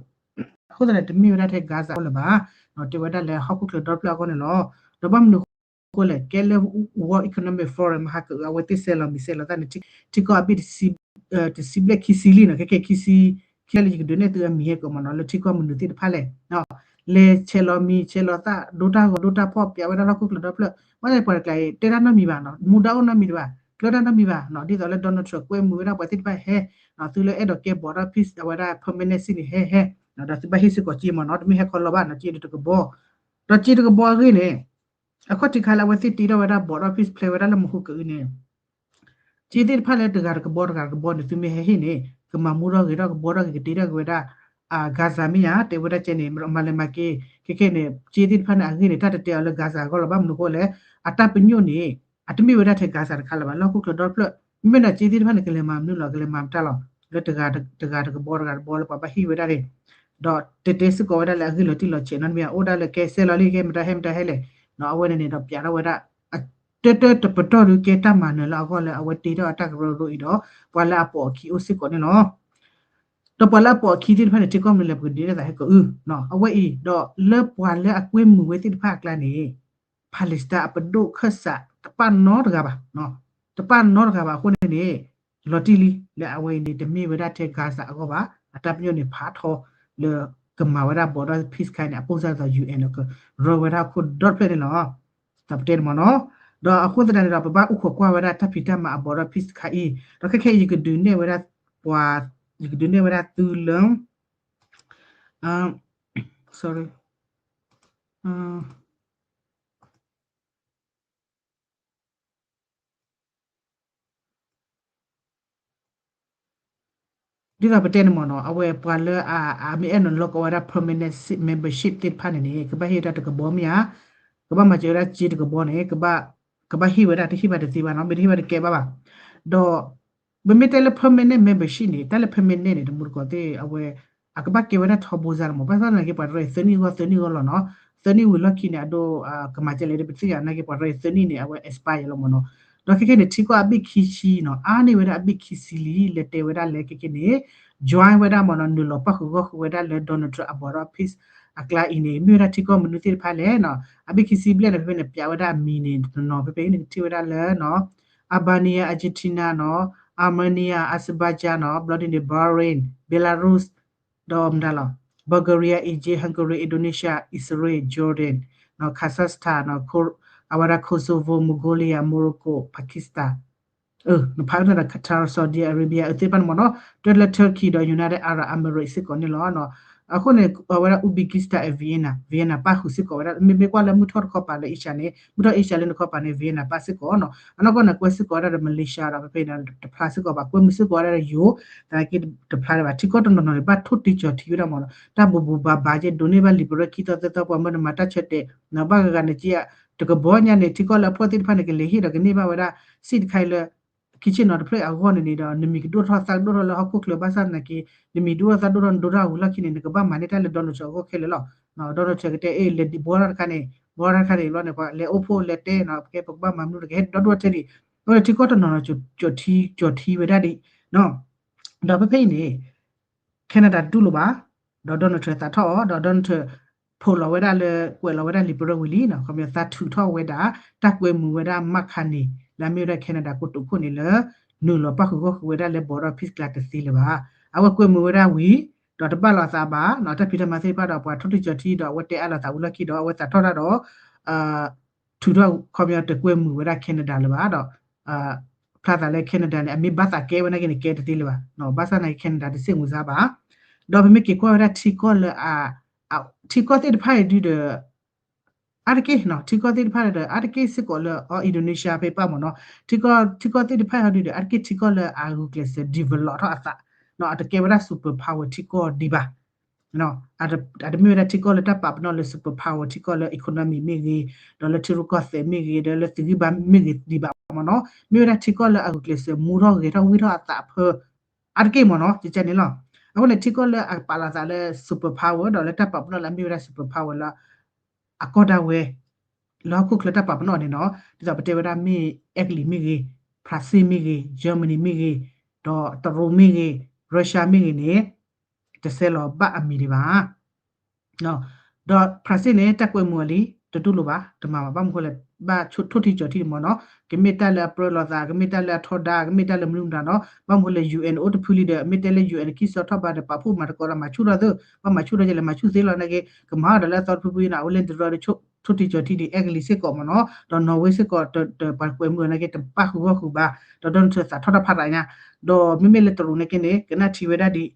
အဃိသတးန့ၣ် တမ့ၢ်ဝဲဒၣ်ထဲ Gaza အဂီၢ်လၢၤဘၣ်. တဲဝဲဒၣ်လၢဟီၣ်ခိၣ်ချၢဒီတဖျၢၣ်အဂီၢ်န့ၣ်လီၤ. ဒီးဘၣ်မနုၤအဃိလဲၣ်, ကဲလၢ World Economic Forum မဟါကအု အဝဲသ့ၣ်ဆဲးလီၤမံၤဆဲးလီၤသးန့ၣ် ထံကီၢ်အဘ့ၣ် တဆံဘျဲၣ်ခံဆံလံနီၤ, ခဲကဲခံဆံ ခံလၢယကဒုးနဲၣ်သုအမံၤဟဲကီးမ့ၢ်နီၤ, လၢထံကီၢ်မနုၤသ့ၣ်တဖၣ်လဲၣ် လဲၤဆဲးလီၤမံၤဆဲးလီၤသး ဒိတၢ်ဂီၤဒိတၢ်ဖီၣ် ပျးဝဲဒၣ်လၢဟီၣ်ခိၣ်ချၢဒီဖျၢၣ်, ဘၣ်ဆၣ်ပှၤတကျါအံၤ တဲတၢ်နီတမံၤဘၣ်နီၤ, မူဒါအိၣ်နီတမံၤတဘၣ်, ကျၢၤတၢ်နီတမံၤဘၣ်နီၤ, ဒ်သိးလၢ Donald Trump ကွဲမုာ်ဝဲဒၣ်ပှၤသ့ၣ်တဖၣ်ဟဲ, သုလၢအဲၣ်ဒိးကဲ border peace အဝဲဒၣ် permanent စံးန့ၣ် ဟဲဟဲ, ဒီးသုဘၣ်ဟ့ၣ်စ့ၢ်ကီးက့မ့ၢ်နီၤ, တမ့ၢ်ဟဲခီလီၤဘၣ်နီၤ, က့ဒုးတကဘီ ဒီးက့တကဘီအဂ့ၢ်န့ၣ် အခီၣ်ထံးခါလၢအဝဲသ့ၣ်တ့ထီၣ်ဝဲဒၣ် border peace ဖျဲဝဲဒၣ်လၢမဟူကအုန့ၣ် က့သ့ၣ်တဖၣ်လၢတဂၤတကဘီတဂၤတကဘီန့ၣ် သုမ့ၢ်ဟဲဟ့ၣ်န့ၣ် ကမၤမူထီၣ်ဂဲၤထီၣ်ကဘီထီၣ်ဂ့ၤ ကတ့ထီၣ်က့ၤဝဲဒၣ် Gaza မ့ၢ်ဧါ, တဲဝဲဒၣ်ကဲန့ၣ် မၤလဲၤမၤက့ၤ ခဲကဲန့ၣ် က့သ့ၣ်တဖၣ်န့ၣ် အဂ့ၢ်န့ၣ် တၢ်တတဲအီၤလၢ Gaza အဂီၢ်လီၤ, ဘၣ်မနုၤအဃိလဲၣ်, အတၢ်ပညိၣ်န့ၣ် အတမ့ၢ်ဝဲဒၣ်ထဲ Gaza တခါလၢၤဘၣ်, လၢဟီၣ်ခိၣ်ချၢဒီဖျၢၣ် မ့မ့ၢ်ဒီးက့သ့ၣ်တဖၣ်န့ၣ် ကလဲၤမၤမနုၤလီၤ, ကလဲၤမၤမတၢ်လီၤ, လၢတဂၤတဂၤတကဘီတဂၤတဘီလၢပှၤဘၣ်ဟ့ၣ်ဝဲဒၣ်န့ၣ်, ဒီးတဲတဲစ့ၢ်ကီးဝဲဒၣ်လၢအဂ့ၢ်လီၤတံၢ်လီၤဆဲးနီတမံၤ အိၣ်ဒၣ်လၢကဲစဲးလီၤလံ ကဲမတၤဟဲမတၤဟဲလဲၣ်, အဝဲန့ၣ်န့ၣ်ဒီးပျးထီၣ်ဝဲဒၣ် တၢတၢတပတီၢ်ဒုးကဲတၢ်မၤနၢၤလၢအဂီၢ်လၢအဝဲတ့ထီၣ်အတၢ်ကရၢကရိအံၤဒီး ပှၤလၢအပိာ်အခံအိၣ်စ့ၢ်ကီးန့ၣ်လီၤ. ဒီးပှၤလၢအပိာ်အခံသ့ၣ်တဖၣ်န့ၣ် ထံကီၢ်မနုၤလဲၣ် ပကဒုးနဲၣ်သးဟဲကအု, အဝဲအံၤ ဒီးလၢပှၤလၢအကွဲမုာ်ဝဲသ့ၣ်တဖၣ်အကျါန့ၣ် Palestine အပဒိၣ်ခၢၣ်စးတပာ်နီတဂၤဘၣ်, တပာ်နီတဂၤဘၣ်အဃိန့ၣ်န့ၣ် လီၤတံၢ်လံ လၢအဝဲအံၤန့ၣ် တမ့ၢ်ဝဲဒၣ်ထဲ Gaza အဂီၢ်ဘၣ်, အတၢ်ပညိၣ်န့ၣ်ဖးထီလၢကမၤဝဲဒၣ် border peace ခါန့ၣ် အပိၢ်စၢ်သိး ယူၣ်အဲၣ် ကရၢဝဲဒၣ်ဟီၣ်ခိၣ်ဒီတဖျၢၣ်န့ၣ်လီၤ. တၢ်ပတဲန့ၣ်မ့ၢ်နီၤ, ဒီးအဃိသတးန့ၣ်ဒီး ပဘၣ်အိၣ်ခိးကွၢ်ဝဲဒၣ်တၢ်ဖံးတၢ်မၤအ border peace တခါအံၤ, ဒီးခဲခဲအံၤ ယကဒုးနဲၣ်ဝဲဒၣ်ပှၤ, ယကဒုးနဲၣ်ဝဲဒၣ်သုလၢ sorry ဒ်သိးပတဲန့ၣ်မ့ၢ်နီၤ, အဝဲပှၤလၢအမ့ၢ်အဲၣ်ဒိးလီၤကီဝဲဒၣ် permanent membership သ့ၣ်တဖၣ်န့ၣ်န့ၣ် ကဘၣ်ဟ့ၣ်ဝဲဒၣ်တကဘီမ့ၢ်ဧါ, ကဘၣ်မၤစၢၤဝဲဒၣ်စ့တကဘီန့ၣ် ကဘၣ်ဟ့ၣ်ဝဲဒၣ် တဟ့ၣ်ဘၣ်တသ့ဘၣ်နီၤ, မ့ၢ်တဟ့ၣ်ဘၣ်တကဲဘၣ်ဘၣ်. ဒီး ပမ့ၢ်တဲလၢ permanent membership န့ၣ် တၢ်လၢ permanent န့ၣ် တမူတကိးသ့ၣ် အဝဲ အကဘၣ်ကဲဝဲဒၣ်ထီဘိစါလီၤမ့ၢ်, ဘၣ်ဆၣ်သနာ်က့ ပှၤတရၢအံၤ သၢနံၣ်အဂီၢ် သၢနံၣ်အဂီၢ်လီၤနီၤ, သၢနံၣ်ဝံၤလီၢ်ခံန့ၣ် အဒိ ကမၤကဲလဲၣ် ပသ့ၣ်ညါနာ်က့ ပှၤတရၢအံၤ သၢနံၣ်န့ၣ် အဝဲ expire လီၤမ့ၢ်နီၤ. ဒီးခဲခဲန့ၣ် ထံကီၢ်အဘ့ၣ်ခံဆံနီၤ, အါန့ၢ်ဝဲဒၣ်အဘ့ၣ်ခံဆံလံ လဲၤတဲဝဲဒၣ်လၢခဲခဲန့ၣ် join ဝဲဒၣ်မ့ၢ်နီၤ, နုာ်လီၤပၣ်ဃုာ်ဂီၢ်ဃုာ်ဝဲဒၣ်လၢ Donald Trump အ border peace အကျါအံၤန့ၣ် မ့ၢ်ဝဲဒၣ်ထံကီၢ်မနုၤသ့ၣ်တဖၣ်လဲၣ်နီၤ, အဘ့ၣ်ခံဆံဘျဲၣ်န့ၣ် ဖဲဖဲန့ၣ် ပျးဝဲဒၣ်အမံၤန့ၣ် တနီၤနီၤ ဖဲဖဲအံၤန့ၣ် ကထံၣ်ဝဲဒၣ်လၢနီၤ Albania, Argentina နီၤ, Armenia, Azerbaijan နီၤ, ဘျီဒ်န့ၣ် Bahrain, Belarus, ဒီးမတၤလီၤ, Bulgaria, Egypt, Hungary, Indonesia, Israel, Jordan နီၤ, Kazakhstan နီၤ, အဝဲဒၣ် Kosovo, Mongolia, Morocco, Pakistan နဖးန့ၣ်ဒီး Qatar, Saudi Arabia အသ့ၣ်တဖၣ်န့ၣ်မ့ၢ်နီၤ, တွဲလၢ Turkey ဒီး United Arab Emirates စ့ၢ်ကီးန့ၣ်လီၤ. အဃိန့ၣ် အဝဲဒၣ် Uzbekistan အ Vienna, Vienna ပၣ်ဃုာ်စ့ၢ်ကီးဝဲဒၣ်, မ့မ့ၢ်ကွၢ်လၢမုၢ်ထီၣ်တခီပၤလၢ Asia န့ၣ်, မုၢ်ထီၣ် Asia လၢနခီပၤန့ၣ် Vienna ပၣ်စ့ၢ်ကီးနီၤ. အနီၢ်ကီၢ်န့ၣ် ကွဲစ့ၢ်ကီးဝဲဒၣ်ဒီး Malaysia ဒီးဖဲဖဲန့ၣ် တဖျါစ့ၢ်ကီးဘၣ်, ကွဲမုာ်စ့ၢ်ကီးဝဲဒၣ်ဒီးယိၤ, သနာ်က့တဖျါဒံးဘၣ်, ထံကီၢ်တနီၤနီၤန့ၣ် ဘၣ်ထိၣ်တံၢ်ကၠီၤထံဝဲဒၣ်မ့ၢ်နီၤ, တၢ်ဘူးဘူးဘၤဘၤက့ ဒိးန့ၢ်ဘၣ်လံာ်ပရၢခံသီသၢသီ ပှၤမၢနမၤတၢ်ဆၢတဲာ်, ဘၣ်ဂၤဂၤန့ၣ်က့ တကဘီညါန့ၣ် ထံကီၢ်လၢအဖှီၣ်သ့ၣ်တဖၣ်န့ၣ် ကလဲၤဟ့ၣ်ဒီးကန့ၢ်ဘၣ်ဝဲဒၣ် စံၣ်တခါအံၤလၢ ခံဆ့ၣ်နီၤတဖျၢၣ်အဂီၢ်န့ၣ်န့ၣ်ဒီး နမံၤကဒိၣ်ထီၣ်သးကဒိၣ်ထီၣ်လၢဟီၣ်ခိၣ်ချၢ ဘၣ်ဆၣ်သနာ်က့ နမံၤဒိၣ်ထီၣ်သးဒိၣ်ထီၣ် နဒိၣ်ထီၣ်ဝံၤလီၢ်ခံန့ၣ် နကဘၣ်မၤန့ၢ်တၢ်လၢ Donald Trump အဂီၢ်ခဲလၢာ်လီၤ. Donald Trump ကတဲ အ့ လဲၤဒံးဘှီထီၣ်တခါန့ၣ် ဘှီထီၣ်တခါန့ၣ်ဘျီန့ၣ် ပှၤလဲၤအိၣ်ဖှိၣ်လဲၤတဲနီၤ ကဲပကဘၣ်မၤမနုၤတကဟဲဒီဒူၣ်ထဲဒံး, အဃိန့ၣ်ထံကီၢ်တနီၤနီၤ ကၠီၤထံ ကၠီၤထံဝဲဒၣ်ဒံး ဒီးဖဲဖဲအံၤန့ၣ် Canada တတူၢ်လိာ်ဘၣ်, ဒီး Donald Trump သးထီၣ်အီၤ, ဒီး Donald Trump ဖိးလီၤဝဲဒၣ်လၢ ကွဲးလီၤဝဲဒၣ်လံာ်ပရၢဝံၤလံနီၤ, ခီပညီသးထုးထီၣ်ဝဲဒၣ် တၢ်ကွဲမုာ်ဝဲဒၣ် မးခါန့ၣ် လၢအမ့ၢ်ဝဲဒၣ် Canada ကိတိာ်ခိၣ်န့ၣ်လၢ နုာ်လီၤပၣ်ဃုာ်ဂီၢ်ဃုာ်ဝဲဒၣ်လၢ border peace ကျါတသ့လၢၤဘၣ်. အဝဲကွဲမုာ်ဝဲဒၣ်ဝံၤ ဒီးတဘၣ်လိာ်သးဘၣ်နီၤ, တၢ်ဖံးတၢ်မၤသ့ၣ်တဖၣ်ဒီး ပှၤထိၣ်တံၢ်ကၠီၤထံဒီး အဝဲတဲအါလိာ်သးဝံၤလီၢ်ခံဒီး အဝဲသးထီၣ်တၢ်ဒီး ထုးထီၣ်ခီပညီတကွဲမုာ်ဝဲဒၣ် Canada လၢၤဘၣ်ဒီး ဖျါသးလၢ Canada န့ၣ် အမ့ၢ်ဘၣ်သးကဲဝဲနာ်က့န့ၣ် ကဲတသ့လၢၤဘၣ်, ဘၣ်ဆၣ်နာ်က့ Canada တစ့ၣ်မုာ်စါဘၣ်. ဒီးပမ့ၢ်က့ၤကွၢ်ဝဲဒၣ်ထံကီၢ်လၢ ထံကီၢ်သ့ၣ်တဖၣ်အံၤဒုဒီး အါတက့ၢ်နီၤ, ထံကီၢ်သ့ၣ်တဖၣ်ဒီး အါတက့ၢ်စ့ၢ်ကီးလၢ Indonesia ဖဲပၣ်မ့ၢ်နီၤ, ထံကီၢ်သ့ၣ်တဖၣ်အံၤဒုဒီး အါတက့ၢ်ထံကီၢ်လၢအဂုာ်ကျဲးစၢး develop ထီၣ်အသး, အတကဲဝဲဒၣ် super power ထံကီၢ်ဒံးဘၣ်. အတမ့ၢ်ဝဲဒၣ်ထံကီၢ်လၢတၢ်ပာ်ပနီၣ်လၢ super power ထံကီၢ်လၢ economy မ့ၢ်ဂ့ၤ, ဒီးလၢထံရူၢ်ကီၢ်သဲးမ့ၢ်ဂ့ၤ, ဒီးလၢသုးဂံၢ်ဘါမ့ၢ်ဂ့ၤဒံးဘၣ်မ့ၢ်နီၤ. မ့ၢ်ဝဲဒၣ်ထံကီၢ်လၢအဂုာ်ကျဲးစၢးမူထီၣ်ဂဲၤထီၣ်ဝံၣ်ထီၣ်အသးအဖၢ အါတက့ၢ်မ့ၢ်နီၤ ကကဲန့ၣ်လီၤ. အဃိန့ၣ် ထံကီၢ်လၢအပာ်လီၤသးလၢ super power ဒီးလၢတၢ်ပာ်ပနီၣ်လၢအမ့ၢ်ဝဲဒၣ် super power လၢ အကီၢ်ဒၣ်ဝဲ လၢဟီၣ်ခိၣ်ချၢတၢ်ပာ်ပနီၣ်န့ၣ်နီၤ, ဒ်သိးပတဲဝဲဒၣ်မ့ၢ် အဲကလံးမ့ၢ်ဂ့ၤ, ဖရၣ်စ့ၣ်မ့ၢ်ဂ့ၤ, ယၢမနံမ့ၢ်ဂ့ၤ, ဒီးတရူးမ့ၢ်ဂ့ၤ, ရၢၡါမ့ၢ်ဂ့ၤန့ၣ် တဆဲးလီၤဘၣ်အမံၤဒံးဘၣ်. ဒီးဖရၣ်စ့ၣ်န့ၣ် တၢ်ကွဲမုာ်အီၤလံ တတူၣ်လိာ်ဘၣ် တမၤဘၣ် ဘၣ်မနုၤဃိလဲၣ် ဘၣ်ထိၣ်ထံကၠီၤထံန့ၣ်မ့ၢ်နီၤ, ကမ့ၢ်တၢ်လၢအပြၢလိာ်သး ကမ့ၢ်တၢ်လၢအထီဒါ ကမ့ၢ်တၢ်လၢမနုၤမတၤနီၤ, ဘၣ်မနုၤဃိလဲၣ် ယူၣ်အဲၣ် အိၣ်တဖုလံဒီး မ့ၢ်တဲလၢ ယူၣ်အဲၣ် ကံၢ်စီထီၣ်ဘးဒီး ပာ်ဖှိၣ်မၤသကိးဒီးမၤဆူၣ်ထီၣ်သ့, ဘၣ်မၤဆူၣ်ထီၣ်ကလဲၣ် မၤဆူၣ်သ့လီၤနာ်က့ ကမၤအီၤဒီးလၢအသီတဖုဖုနီၤ အဝဲလၢတရၢဒီး ထိၣ်ထံကၠီၤထံဒ်အဲကလံးစ့ၢ်ကီးမ့ၢ်နီၤ, ဒီးနီၣ်ဝ့စ့ၢ်ကီး တပှၤကွဲမုာ်နာ်က့ တဘၣ်ဃုာ်ဂီၢ်ဃုာ်ဘၣ်, ဒီး Donald Trump သးထီၣ်တၢ်ဖးသးညါ, ဒီးမ့မ့ၢ်လၢတရူးနာ်က့န့ၣ် ကနၣ်ထံဝဲဒၣ်ဒ်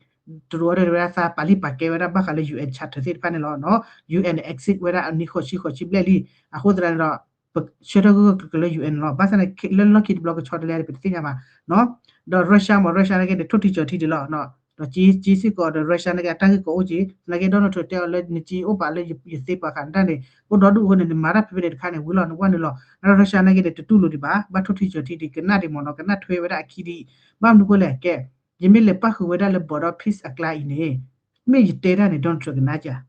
တရူးအီၤဒီးဝဲဒၣ်သးပာ်လံပာ်ကဲဝဲဒၣ်ဘၣ်ဃးလၢ ယူၣ်အဲၣ် charter သ့ၣ်တဖၣ်န့ၣ်လီၤ, ယူၣ်အဲၣ် exit ဝဲဒၣ်အနံၣ်ဃိးဆံဃိးဆံဘျဲၣ်လံ, အဃိသတးန့ၣ်ဒီး ပဆၢထၢၣ်ဂၢၢ်ဂၢၢ်ကျၢၤကျၢၤလၢ ယူၣ်အဲၣ် န့ၣ်လီၤ, ဘၣ်ဆၣ်န့ၣ် လၢလီၢ်ခံတဘျီကဆီတလဲဒီး ပတသ့ၣ်ညါဘၣ်, ဒီးရၢၡါမ့ၢ် ရၢၡါနာ်က့န့ၣ် ထိၣ်ထံကၠီၤထံဒံးလီၤ, ဒီးက့စ့ၢ်ကီးဒီး ရၢၡါနာ်က့ အတၢ်ဂ့ၢ်ကီအိၣ်က့ နာ်က့ Donald Trump တဲအီၤလၢ နက့အိၣ်ပာ်လၢယသ့ပှၤဃးနတၢ်န့ၣ် အိၣ်ဒီဒူၣ်အဃိန့ၣ် နမၤတၢ်ဖဲဖဲန့ၣ်တခါန့ၣ် ဝံၤလီၤနကွၢ်နုာ်လီၤ, ဒီးရၢၡါနာ်က့န့ၣ် တတူၢ်လိာ်ဒံးဘၣ်, ဘၣ်ထိၣ်ထံကၠီၤထံဒံး ကနၣ်ဒံးမ့ၢ်နီၤ ကနၣ်ထွဲဝဲဒၣ်အခံဒံး, ဘၣ်မနုၤဃိလဲၣ် ကဲ ယမ့ၢ်လဲၤပၣ်ဃုာ်ဝဲဒၣ်လၢ border peace အကျါအံၤန့ၣ် မ့ၢ်ယတဲတၢ်န့ၣ် Donald Trump ကနၣ်ကၢ်,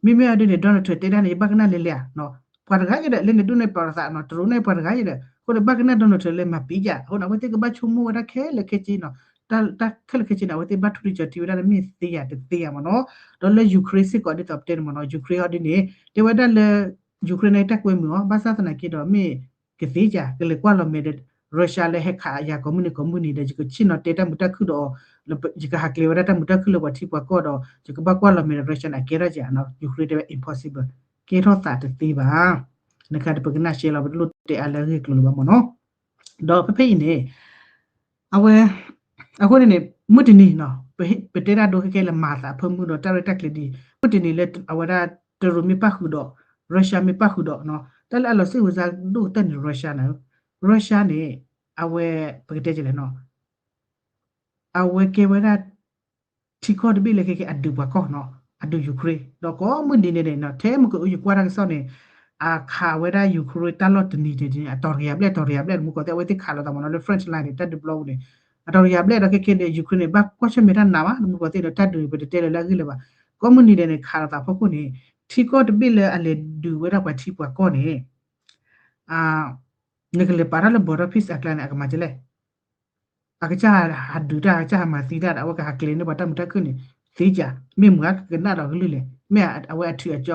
မ့မ့ၢ်အဒ်န့ၣ် Donald Trump တဲတၢ်န့ၣ် ယဘၣ်ကနၣ်လဲၤလဲၤဧါ, ပှၤတဂၤယဲဒီး လၢနဒိၣ်န့ၢ်ပာ်လီၤသးနီၤ တရူးန့ၣ်ပှၤတဂၤယဲဒီး အဃိန့ၣ် ဘၣ်ကနၣ် Donald Trump လၢမၤပံကၢ်, အဃိန့ၣ် အဝဲသ့ၣ်ကဘၣ်ဆိကမိၣ်ဝဲဒၣ်ခဲလၢာ်ခဲဆ့နီၤ, တၢ်ခဲလၢာ်ခဲဆ့န့ၣ် အဝဲသ့ၣ်ဘၣ်ထိၣ်ထံကၠီၤထံဝဲဒၣ်လၢမ့ၢ်သ့ယၤတသ့ယၤမ့ၢ်နီၤ, ဒီးလၢ Ukraine စ့ၢ်ကီးဒ်သိးပတဲန့ၣ်မ့ၢ်နီၤ Ukraine အီၤဒ်န့ၣ် တဲဝဲဒၣ်လၢ Ukraine န့ၣ်တၢ်ကွဲမုာ်အီၤ ဘၣ်ဆၣ်သနာ်က့ဒီးမ့ၢ်ကသ့ကၢ် ကလဲၤကွၢ်လီၤမဲာ်ဒီး Russia လၢဟဲခးယၤကိးမုၢ်နံၤကိးမုၢ်နံၤဒီး ယကဆ့ၣ်နီၤတဲတၢ်မုာ်တၢ်ခုၣ်ဒီးအီၤ, ယကဟးကျဲၤဝဲဒၣ်တၢ်မုာ်တၢ်ခုၣ်လၢပှၤထံပှၤကီၢ်ဒီး ယကဘၣ်ကွၢ်လီၤမဲာ်ဒီး Russia န့ၣ် အကဲထီၣ်ကၢ်နီၤ Ukraine တဲဝဲ impossible ကဲထီၣ်သးတသ့ဘၣ်, နခါတပကနၣ်ရှဲလီၤ ပတလိၣ်တဲအါလၢအဂ့ၢ်ကျိၤလၢၤဘၣ်မ့ၢ်နီၤ, ဒီးဖဲဖဲအံၤန့ၣ် အဝဲ အဃိန့ၣ်န့ၣ် မုၢ်တနံၤနီၤ ပတဲတၢ်ဒိခဲကဲလၢမၤသးအဖၢမုၢ်ဒီးတၢ်ရဲၣ်တၢ်ကျဲၤဒ် မုၢ်တနံၤလၢအဝဲဒၣ်တရူးမ့ၢ်ပၣ်ဃုာ်ဒီး Russia မ့ၢ်ပၣ်ဃုာ်ဒီးနီၤ တၢ်လၢအလီၤစ့ၢ်ကီးဒိၣ်ကတၢၢ်န့ၣ် Russia န့ၣ် Russia န့ၣ် အဝဲ ပကတဲကလဲၣ်နီၤ အဝဲကဲဝဲဒၣ် ထံကီၢ်တဘ့ၣ်လၢခဲကဲ အဒုးပှၤကီၢ်နီၤ အဒုး Ukraine ဒီးကိးမုၢ်နံၤန့ၣ်န့ၣ် ထဲမုၢ်ကအိၣ်ယကွၢ်တၢ်ကစီၣ်န့ၣ် အခးဝဲဒၣ် Ukraine တၢ်လီၢ်တနံၤန့ၣ် အတီၤတကယၤဘျဲၣ် တီၤတကယၤဘျဲၣ် မူကီးသ့ၣ် အဝဲသ့ၣ်ခးလိာ်သးမ့ၢ်နီၤ လၢ front line န့ၣ် တၢ်ဒုးပျီပူၤန့ၣ် အတီၤတကယၤဘျဲၣ်ဒီးခဲကဲန့ၣ် Ukraine န့ၣ် ဘၣ်ကွၢ်ဆၢၣ်မဲာ်တၢ်နးဘၣ် မူကီးသ့ၣ်ဒီးတၢ်ဒုးန့ၣ် ပတတဲလၢၤလၢအဂ့ၢ်လၢၤဘၣ် ကိးမုၢ်နံၤဒဲးန့ၣ် ခးလိာ်သးဖီခိၣ်န့ၣ် ထံကီၢ်တဘ့ၣ်လၢအလဲၤဒုးဝဲဒၣ်ပှၤထံပှၤကီၢ်န့ၣ် နကလဲၤပာ်တၢ်လၢ border peace အကျါန့ၣ် အကမၤဒ်လဲၣ် အကစၢ်ဟးဒုးတၢ် အကစၢ်ဟးမၤသံတၢ်ဒီး အဝဲကဟးကျဲၤန့ၢ်ပှၤတၢ်မုာ်တၢ်ခုၣ်န့ၣ် သ့ကၢ် မ့ၢ်မုာ်ဧါ ကကနၣ်ဒီးကလုၢ်လဲၣ် မ့ၢ်အဝဲအထုးအကၠီ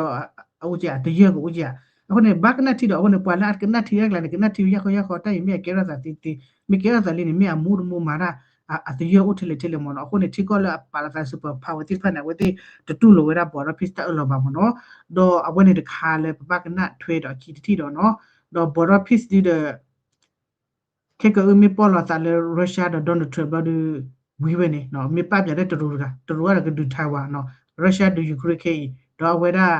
အအိၣ်ကၢ် အတယၢၢ်ကအိၣ်ကၢ် အဃိန့ၣ် ဘၣ်ကနၣ်ထံဒီး အဃိန့ၣ် ပှၤလၢအကနၣ်ထံအကျါန့ၣ် ကနၣ်ထံယၢ်ခီယၢ်ခီ တၢ်အံၤမ့ၢ်အကဲထီၣ်သးသ့သ့ မ့ၢ်ကဲထီၣ်သးလံန့ၣ် မ့ၢ်အမူတမူမၤတၢ် အတယၢၢ်အိၣ်ထဲလဲၣ်ထဲလဲၣ်မ့ၢ်နီၤ အဃိန့ၣ် ထံကီၢ်လၢအပာ်လီၤသး super power သ့ၣ်တဖၣ်န့ၣ် အဝဲသ့ၣ်တတူၢ်လိာ်ဝဲဒၣ် border peace တၢ်အၢၣ်လီၤဘၣ်မ့ၢ်နီၤ ဒီးအဝဲန့ၣ်တခါလၢပဘၣ်ကနၣ်ထွဲဒီးအခံတထံၣ်ဒီးနီၤ ဒီး border peace ဒ်ဒီး ခဲကၢအုမ့ၢ်ပီၢ်လီၤသးလၢ Russia ဒီး Donald Trump ဘျီဒီး ဝံၤဝဲန့ၣ် မ့ၢ်ပာ်ပၠးလၢတရူးတဂၤ တရူးအီၤဒီးကဒုး Taiwan နီၤ Russia ဒုး Ukraine ခဲအံၤ ဒီးအဝဲဒၣ်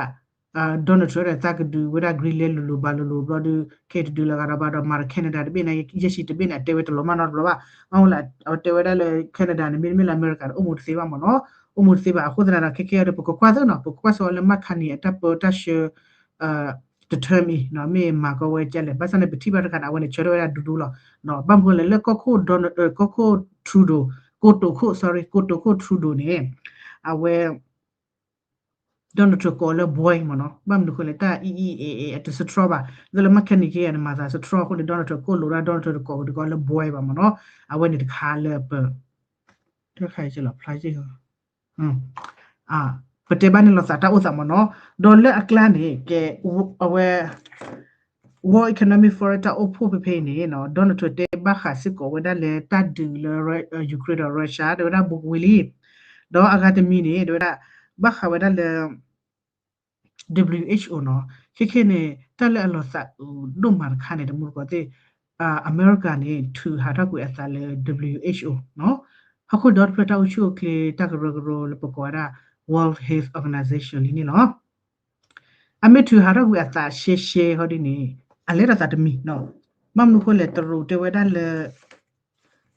Donald Trump ဒီးသးကဒုးဝဲဒၣ် Greenland လိၤလိၤဘၣ်လိၤလိၤဘျီဒီး ခဲအံၤတဒုးလၢၤဂၤဒီးဘၣ်ဒီး မၤတ Canada တဘ့ၣ်န့ၣ် ယဲၢ်ဆံတဘ့ၣ်န့ၣ် အတဲဝဲတလီၤမၢ်နီတဘျီဘၣ် မ့ၢ်လၢအတဲဝဲဒၣ်လၢ Canada န့ၣ် မ့တမ့ၢ်လၢအမဲရကၤဒီး အိၣ်မူတသ့ဘၣ်မ့ၢ်နီၤ အိၣ်မူတသ့ဘၣ် အဃိသတးဒီး ခဲကဲအံၤဒီး ပကကွၢ်သ့နီၤ ပကကွၢ်စ့ၢ်ကီးလၢ မၢ်ခါနံၤ အတၢ်ပၢတၢ်ဆှၢ တ term အံၤ မ့ၢ်မၤကီဝဲကလဲၣ် ဘၣ်ဆၣ်န့ၣ် ပထံၣ်ဘၣ်တခါန့ၣ် အဝဲန့ၣ် ဆၢထၢၣ်ဝဲဒၣ်ဒူဒူလီၤ ဘၣ်မနုၤလဲၣ် လၢကီၢ်ခိၣ် ကီၢ်ခိၣ် Trudeau ကိတိာ်ခိၣ် sorry ကိတိာ်ခိၣ် Trudeau န့ၣ် အဝဲ Donald Trump ကိးလၢ boy မ့ၢ်နီၤ ဘၣ်မနုၤအဃိလဲၣ် တၢ် E E A A အတ strong ဘၣ် လၢလၢ မၢ်ခါနံၤ ကဲန့ၣ် မၤသး strong အဃိန့ၣ် Donald Trump ကိးလိာ်ဒၣ် Donald Trump တကိးကဒုးကီးလၢ boy ဘၣ်မ့ၢ်နီၤ အဝဲန့ၣ်တခါလၢပ တခါလီၤဖျါ ပတဲဘၣ်န့ၣ်လီၤသးတၢ်အိၣ်သးမ့ၢ်နီၤ ဒီးလၢအကျါန့ၣ် ကဲ အဝဲ World Economic Forum တၢ်အိၣ်ဖှိၣ်ဖဲဖဲအံၤန့ၣ် Donald Trump တဲဘၣ်ဃးစ့ၢ်ကီးဝဲဒၣ်လၢတၢ်ဒုးလၢ Ukraine ဒီး Russia တဲဝဲဒၣ်ဘူးကဝံၤလံ ဒီးအဂၤတမံၤန့ၣ် တဲဝဲဒၣ် ဘၣ်ဃးဝဲဒၣ်လၢ W H O နီၤ ခဲခဲန့ၣ် တၢ်လၢအလီၤသးအုးဒိၣ်မးတခါန့ၣ် တမူတကိးသ့ၣ် အမဲရကၤန့ၣ် ထုးဟးထီၣ်ကွံာ်အသးလၢ W H O နီၤ ဟီၣ်ခိၣ်ဒီတဖျၢၣ်တၢ်အိၣ်ဆူၣ်အိၣ်ချ့တၢ်ကရၢကရိလၢပကိးဝဲဒၣ် World Health Organization လံန့ၣ်လီၤ အမ့ၢ်ထုးဟးထီၣ်ကွံာ်အသးရှဲရှဲဟီဒ်န့ၣ် အလဲၤထီၣ်သးတမံၤနီၤ ဘၣ်မနုၤဃိလဲၣ် တရူးတဲဝဲဒၣ်လၢ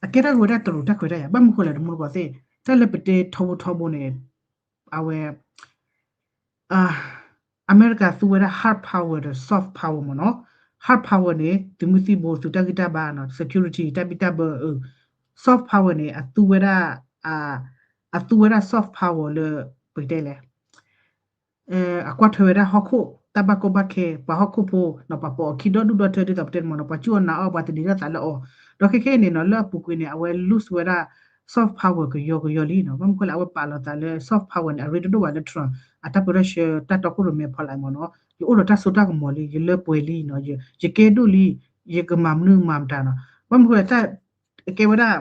အကဲထီၣ်က့ၤဝဲဒၣ်တရူးတၢ်ခွဲးတၢ်ယာ် ဘၣ်မနုၤဃိလဲၣ် တမူတကိးသ့ၣ် တၢ်လၢပတဲထီဘိထီဘိန့ၣ် အဝဲ အမဲရကၤသူဝဲဒၣ် hard power ဒီး soft power မ့ၢ်နီၤ. Hard power န့ၣ် သုးမုၢ်သံၣ်ဘိ သုးတၢ်ဂံၢ်တၢ်ဘါနီၤ, security တၢ်ဘံၣ်တၢ်ဘၢအၢ, soft power န့ၣ် အသူဝဲဒၣ် အသူဝဲဒၣ် soft power လၢ ပကတဲလဲၣ် အကွၢ်ထွဲဝဲဒၣ်ဟီၣ်ခိၣ်တၢ်ဘၣ်ကီဘၣ်ခဲ ပှၤဟီၣ်ခိၣ်ဖိနီၤ, ပှၤပိာ်အခံဒီဒူၣ်ဒီထၢဒ်သိးပတဲမ့ၢ်နီၤ, ပှၤစူၢ်အီၤနာ်အီၤ ပှၤတဒံးထီၣ်သးလၢအီၤ, ဒီးခဲခဲအံၤန့ၣ်နီၤ လၢအပူၤကွံာ်န့ၣ် အဝဲ lose ဝဲဒၣ် soft power ကယီကယီလံနီၤ. ဘၣ်မနုၤဃိလဲၣ် အဝဲပာ်လီၤသးလၢ soft power န့ၣ် အရ့တဒိၣ်ဘၣ်လၢ Trump အတၢ်ပၢတၢ်ဆှၢတၢ်တီခိၣ်ရိၣ်မဲဖီလာ်မ့ၢ်နီၤ, ယအိၣ်ဒီးတၢ်စိတၢ်ကမီၤလံ, ယလၢပှဲၤလံနီၤ, ယကဲဒိၣ်လံ, ယကမၤမနုၤမၤမတၤနီၤ. ဘၣ်မနုၤဃိလဲၣ် တၢ်ကဲဝဲဒၣ်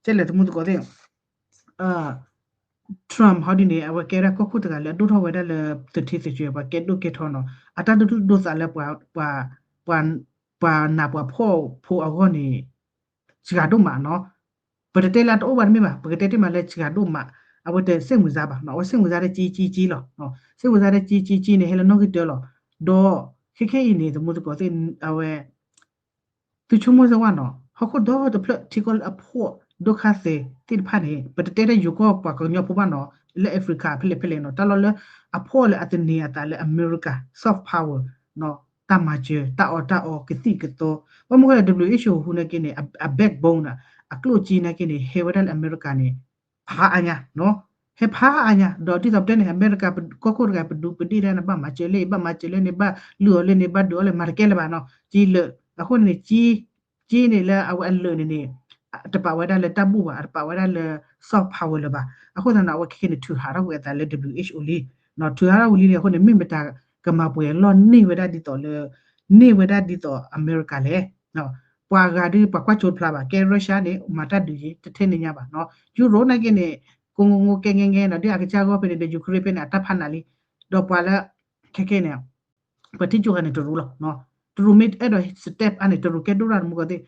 ကဲလဲၣ် သမူသကိးသ့ၣ် Trump ဟီဒ်န့ၣ် အဝဲကဲဝဲဒၣ်ကီၢ်ခိၣ်တဂၤလၢအဒိၣ်ထီၣ်ဝဲဒၣ်လၢ သုးထံသုးစှၤ ပှၤကဲဒိၣ်ကဲထီနီၤ, အတၢ်ဒိၣ်ထူၣ်ဒိၣ်သးလၢ ပှၤနးပှၤဖှီၣ်ဖိအဂီၢ်န့ၣ် စှၤဒိၣ်မးနီၤ. ပတတဲလၢအတအိၣ်ဘၣ်တမ့ၢ်ဘၣ်, ပကတဲတ့ၢ်မးလၢစှၤဒိၣ်မး, အဝဲတစ့ၣ်မုာ်စါဘၣ်နီၤ, အဝဲစ့ၣ်မုာ်စါတကံကံကံလီၤ, စ့ၣ်မုာ်စါတကံကံကံန့ၣ် ဟဲလၢနီၣ်ဂံၢ်တၢလီၤ. ဒီးခဲခဲအံၤန့ၣ် သမူသကိးသ့ၣ် အဝဲ သုဆိကမိၣ်စ့ၢ်ဝဲနီၤ, ဟီၣ်ခိၣ်ဒီတဖျၢၣ်ထံကီၢ်လၢအဖှီၣ်ဒိၣ်ခါသဲးသ့ၣ်တဖၣ်န့ၣ် ပတတဲတၢ်ယိၤကီၢ်ပှၤကညီဖိဘၣ်နီၤ, လၢ Africa ဖဲလဲၣ်ဖဲလဲၣ်နီၤ, တၢ်လီၢ်လၢအဖှီၣ်လၢအသန့ၤအသးလၢအမဲရကၤ soft power နီၤ, တၢ်မၤစၢၤ တၢ်အီၣ်တၢ်အီ ကသံၣ်ကသီ, ဘၣ်မနုၤဃိလဲၣ် WHO ဟူနာ်က့န့ၣ် အ backbone နီၤ, အကျိၣ်စ့နာ်က့န့ၣ် ဟဲဝဲဒၣ်လၢအမဲရကၤန့ၣ် ဖးအါညါနီၤ, ဟဲဖးအါညါ ဒီးဒ်သိးပတဲန့ၣ် အမဲရကၤကီၢ်ခိၣ်တဂၤ ပဒူပဒ့ၣ်ဒၣ်န့ၣ် ဘၣ်မၤစၢၤလၢ ဘၣ်မၤစၢၤလၢန့ၣ် ဘၣ်လုၢ်အီၤလၢန့ၣ် ဘၣ်ဒုးအီၤလၢ မၤတကဲလၢၤဘၣ်နီၤ, က့လၢာ် အဃိန့ၣ်န့ၣ် က့ က့န့ၣ်လၢအဝဲအလၢာ်န့ၣ်န့ၣ် တပာ်ဝဲဒၣ်လၢတၢ်ဘူၣ်ဘၣ်, အတပာ်ဝဲဒၣ်လၢ soft power လၢၤဘၣ်. အဃိသတးန့ၣ် အဝဲခဲခဲန့ၣ် ထုးဟးထီၣ်ကွံာ်အသးလၢ WHO လံ, ထုးဟးထီၣ်ဝံၤလံန့ၣ် အဃိန့ၣ် မ့ၢ်မတၤကမၤပှဲၤအလီၢ်န့ၢ်ဝဲဒၣ်ဒ်သိးလၢ န့ၢ်ဝဲဒၣ်ဒ်သိးအမဲရကၤလဲၣ်. ပှၤဂၤဒုး ပှၤကွၢ်ကၠိတဖျါဘၣ်, ကဲ Russia န့ၣ် မၤတၢ်ဒုးယံၤ တထဲန့ၣ်ညါဘၣ်နီၤ, Europe နာ်က့န့ၣ် ကိးငိးငိးကဲငဲငဲနီၤ, ဒ်အကစၢ်ဂီၢ်ဖဲန့ၣ်ဒီး Ukraine ဖဲန့ၣ် အတၢ်ဖးနးလံ, ဒီးပှၤလၢ ခဲခဲန့ၣ် ပှၤထံၣ်ကၠိဂၤန့ၣ် တရူးလီၤ, တရူးမ့ၢ်အဲၣ်ဒိး step အါန့ၣ် တရူးကဲဒိၣ်ရၣ်တမူကီၢ်သ့ၣ်,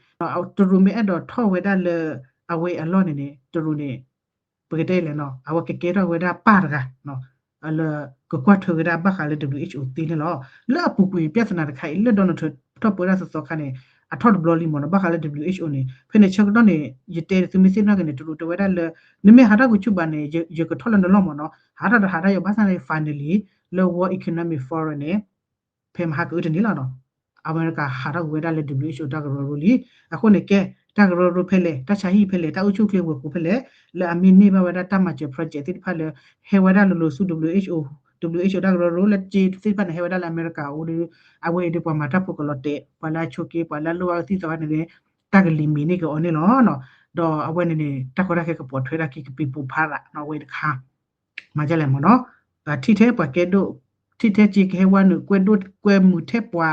တရူးမ့ၢ်အဲၣ်ဒိးထီၣ်ဝဲဒၣ်လၢ အဝဲအလီၢ်န့ၣ်န့ၣ် တရူးန့ၣ် ပကတဲလဲၣ်နီၤ, အဝဲကကဲထီၣ်ဝဲဒၣ်ပၢ်တဂၤ လၢကကွၢ်ထွဲဝဲဒၣ်ဘၣ်ဃးလၢ WHO သ့န့ၣ်လီၤ. လၢအပူၤကွံာ် ပြဿနာတခါအံၤ လၢ Donald Trump ထီၣ်ပၢဝဲဒၣ်သီသီခါန့ၣ် အထီၣ်တဘျီလံမ့ၢ်နီၤ, ဘၣ်ဃးလၢ WHO န့ၣ် ဖဲန့ၣ်ဆၢကတီၢ်န့ၣ် ယတဲသုမ့ၢ်သ့ၣ်နီၣ်က့ၤန့ၣ် တရူးတဲဝဲဒၣ်လၢ နမ့ၢ်ဟးထီၣ်ကဆူၣ်ဘၣ်န့ၣ် ယကထီၣ်လၢနလီၢ်မ့ၢ်နီၤ, ဟးထီၣ်ဒီးဟးထီၣ်ယီၤ ဘၣ်ဆၣ်န့ၣ် finally လၢ World Economic Forum န့ၣ် ဖဲမဟါကအုတနံၤလီၤနီၤ, အမဲရကၤဟးထီၣ်ကွံာ်ဝဲဒၣ်လၢ WHO တၢ်ကရၢကရိလံ. အဃိန့ၣ်ကဲ တၢ်ကရၢကရိဖဲလဲၣ်, တၢ်ဆါဟံၣ်ဖဲလဲၣ်, တၢ်အိၣ်ဆူၣ်အိၣ်ချ့ဝဲပူၤဖဲလဲၣ်, လၢအမ့ၢ်န့ၢ်ဘၣ်ဝဲဒၣ်တၢ်မၤစၢၤ project သ့ၣ်တဖၣ်လၢ ဟဲဝဲဒၣ်လိၤလိၤဆူ WHO, WHO တၢ်ကရၢကရိလၢက့သ့ၣ်တဖၣ်န့ၣ် ဟဲဝဲဒၣ်လၢအမဲရကၤအအိၣ်ဒီး အဝဲအံၤဒီးပှၤမၤတၢ်ဖိကလီၤတဲာ်, ပှၤလၢအဆိးက့ ပှၤလၢအလိၣ်ဘၣ်ကသံၣ်သီန့ၣ် တၢ်ကလံၤမံၤန့ၢ်က့ၤအီၤန့ၣ်လီၤ. ဒီးအဝဲန့ၣ်န့ၣ် တၢ်ကီတၢ်ခဲကပိာ်ထွဲဒၣ်က့ၤ ကပံၤပူၤဖးရးနီၤ အဝဲတခါ မၤဒ်လဲၣ်မ့ၢ်နီၤ, ထံၣ်ထဲပှၤကဲဒိၣ်, ထံၣ်ထဲက့ၤကဟဲဝဲနုာ် ကွဲမုာ်ထဲပှၤ,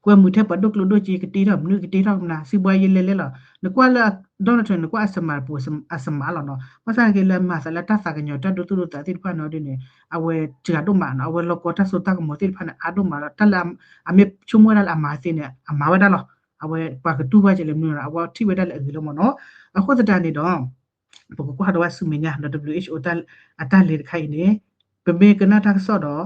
ကွဲမုာ်ထဲပှၤဒိၣ်ကျိၣ်ဒိၣ်စ့ ကတ့ထီၣ်မနုၤ ကတ့ထီၣ်မနၤ စံးဘှါယဲလဲၤလဲၤလီၤ. နကွၢ်လၢ Donald Trump နကွၢ်အစမၤတပူၤအစမၤလီၤနီၤ, ဘၣ်ဆၣ်က့ၤလၢမၤသးလၢတၢ်သးကညီၤ တၢ်ဒိသူၣ်ဒိသးသ့ၣ်တဖၣ်န့ၣ်ဒ်န့ၣ် အဝဲစှၤဒိၣ်မးနီၤ, အဝဲလီၤကီတၢ်စိတၢ်ကမီၤသ့ၣ်တဖၣ်န့ၣ် အါဒိၣ်မးလီၤ. တၢ်လၢအမ့ၢ်ဆိကမိၣ်ဝဲဒၣ်လၢအမၤသ့န့ၣ် အမၤဝဲဒၣ်လီၤ. အဝဲပှၤကတူၢ်ဘၣ်ကလဲၤမနုၤနီၤ အဝဲထံၣ်ဝဲဒၣ်လၢအဂ့ၤလီၤမ့ၢ်နီၤ. အဃိသတးန့ၣ်ဒီး ပကကွၢ်ဒီးဝဲဆူမဲာ်ညါဒီး WHO အတၢ်လဲၤတခါအံၤန့ၣ် ပမ့ၢ်ကနၣ်တၢ်ကစီၣ်ဒီး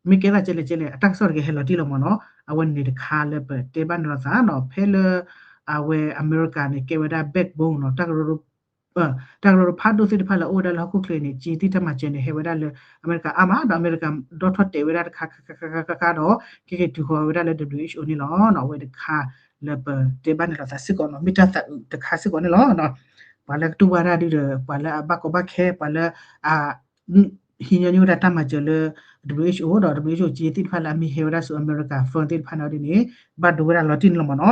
မ့ၢ်ကဲသးကဲလဲၣ်ကဲလဲၣ် အတၢ်ကစီၣ်တက့ၢ်ဟဲလီၤတံၢ်လီၤမ့ၢ်နီၤ. အဝဲန့ၣ်တခါလၢပတဲဘၣ်န့ၣ်လီၤသးနီၤ ဖဲလၢ အဝဲအမဲရကၤန့ၣ် ကဲဝဲဒၣ် backbone နီၤ တၢ်ကရၢကရိဖးဒိၣ်သ့ၣ်တဖၣ်လၢအအိၣ်ဝဲဒၣ်လၢဟီၣ်ခိၣ်ချၢန့ၣ် က့သ့ၣ်တၢ်မၤစၢၤန့ၣ် ဟဲဝဲဒၣ်လၢအမဲရကၤအါမး ဒီးအမဲရကၤဒီထီၣ်တဲာ်ဝဲဒၣ်တခါခါခါခါဒီး က့ၤက့ၤတုၤဃီၤဝဲဒၣ်လၢ WHO န့ၣ်လီၤ. အဝဲတခါလၢပတဲဘၣ်န့ၣ်လီၤသးစ့ၢ်ကီးနီၤ မ့ၢ်တၢ်သးအုးတခါစ့ၢ်ကီးန့ၣ်လီၤ. ပှၤလၢကတူၢ်ဘၣ်တၢ်ဒုဒီး ပှၤလၢအဘၣ်ကီဘၣ်ခဲ ပှၤလၢအ ဟံးညီနုၢ်ဝဲဒၣ်တၢ်မၤစၢၤလၢ WHO ဒီး WHO က့သ့ၣ်တဖၣ်လၢအမ့ၢ်ဟဲဝဲဒၣ်ဆူအမဲရကၤ firm သ့ၣ်တဖၣ်န့ၣ်ဒ်န့ၣ် ဘၣ်ဒိဝဲဒၣ်လီၤတံၢ်န့ၣ်လီၤမ့ၢ်နီၤ.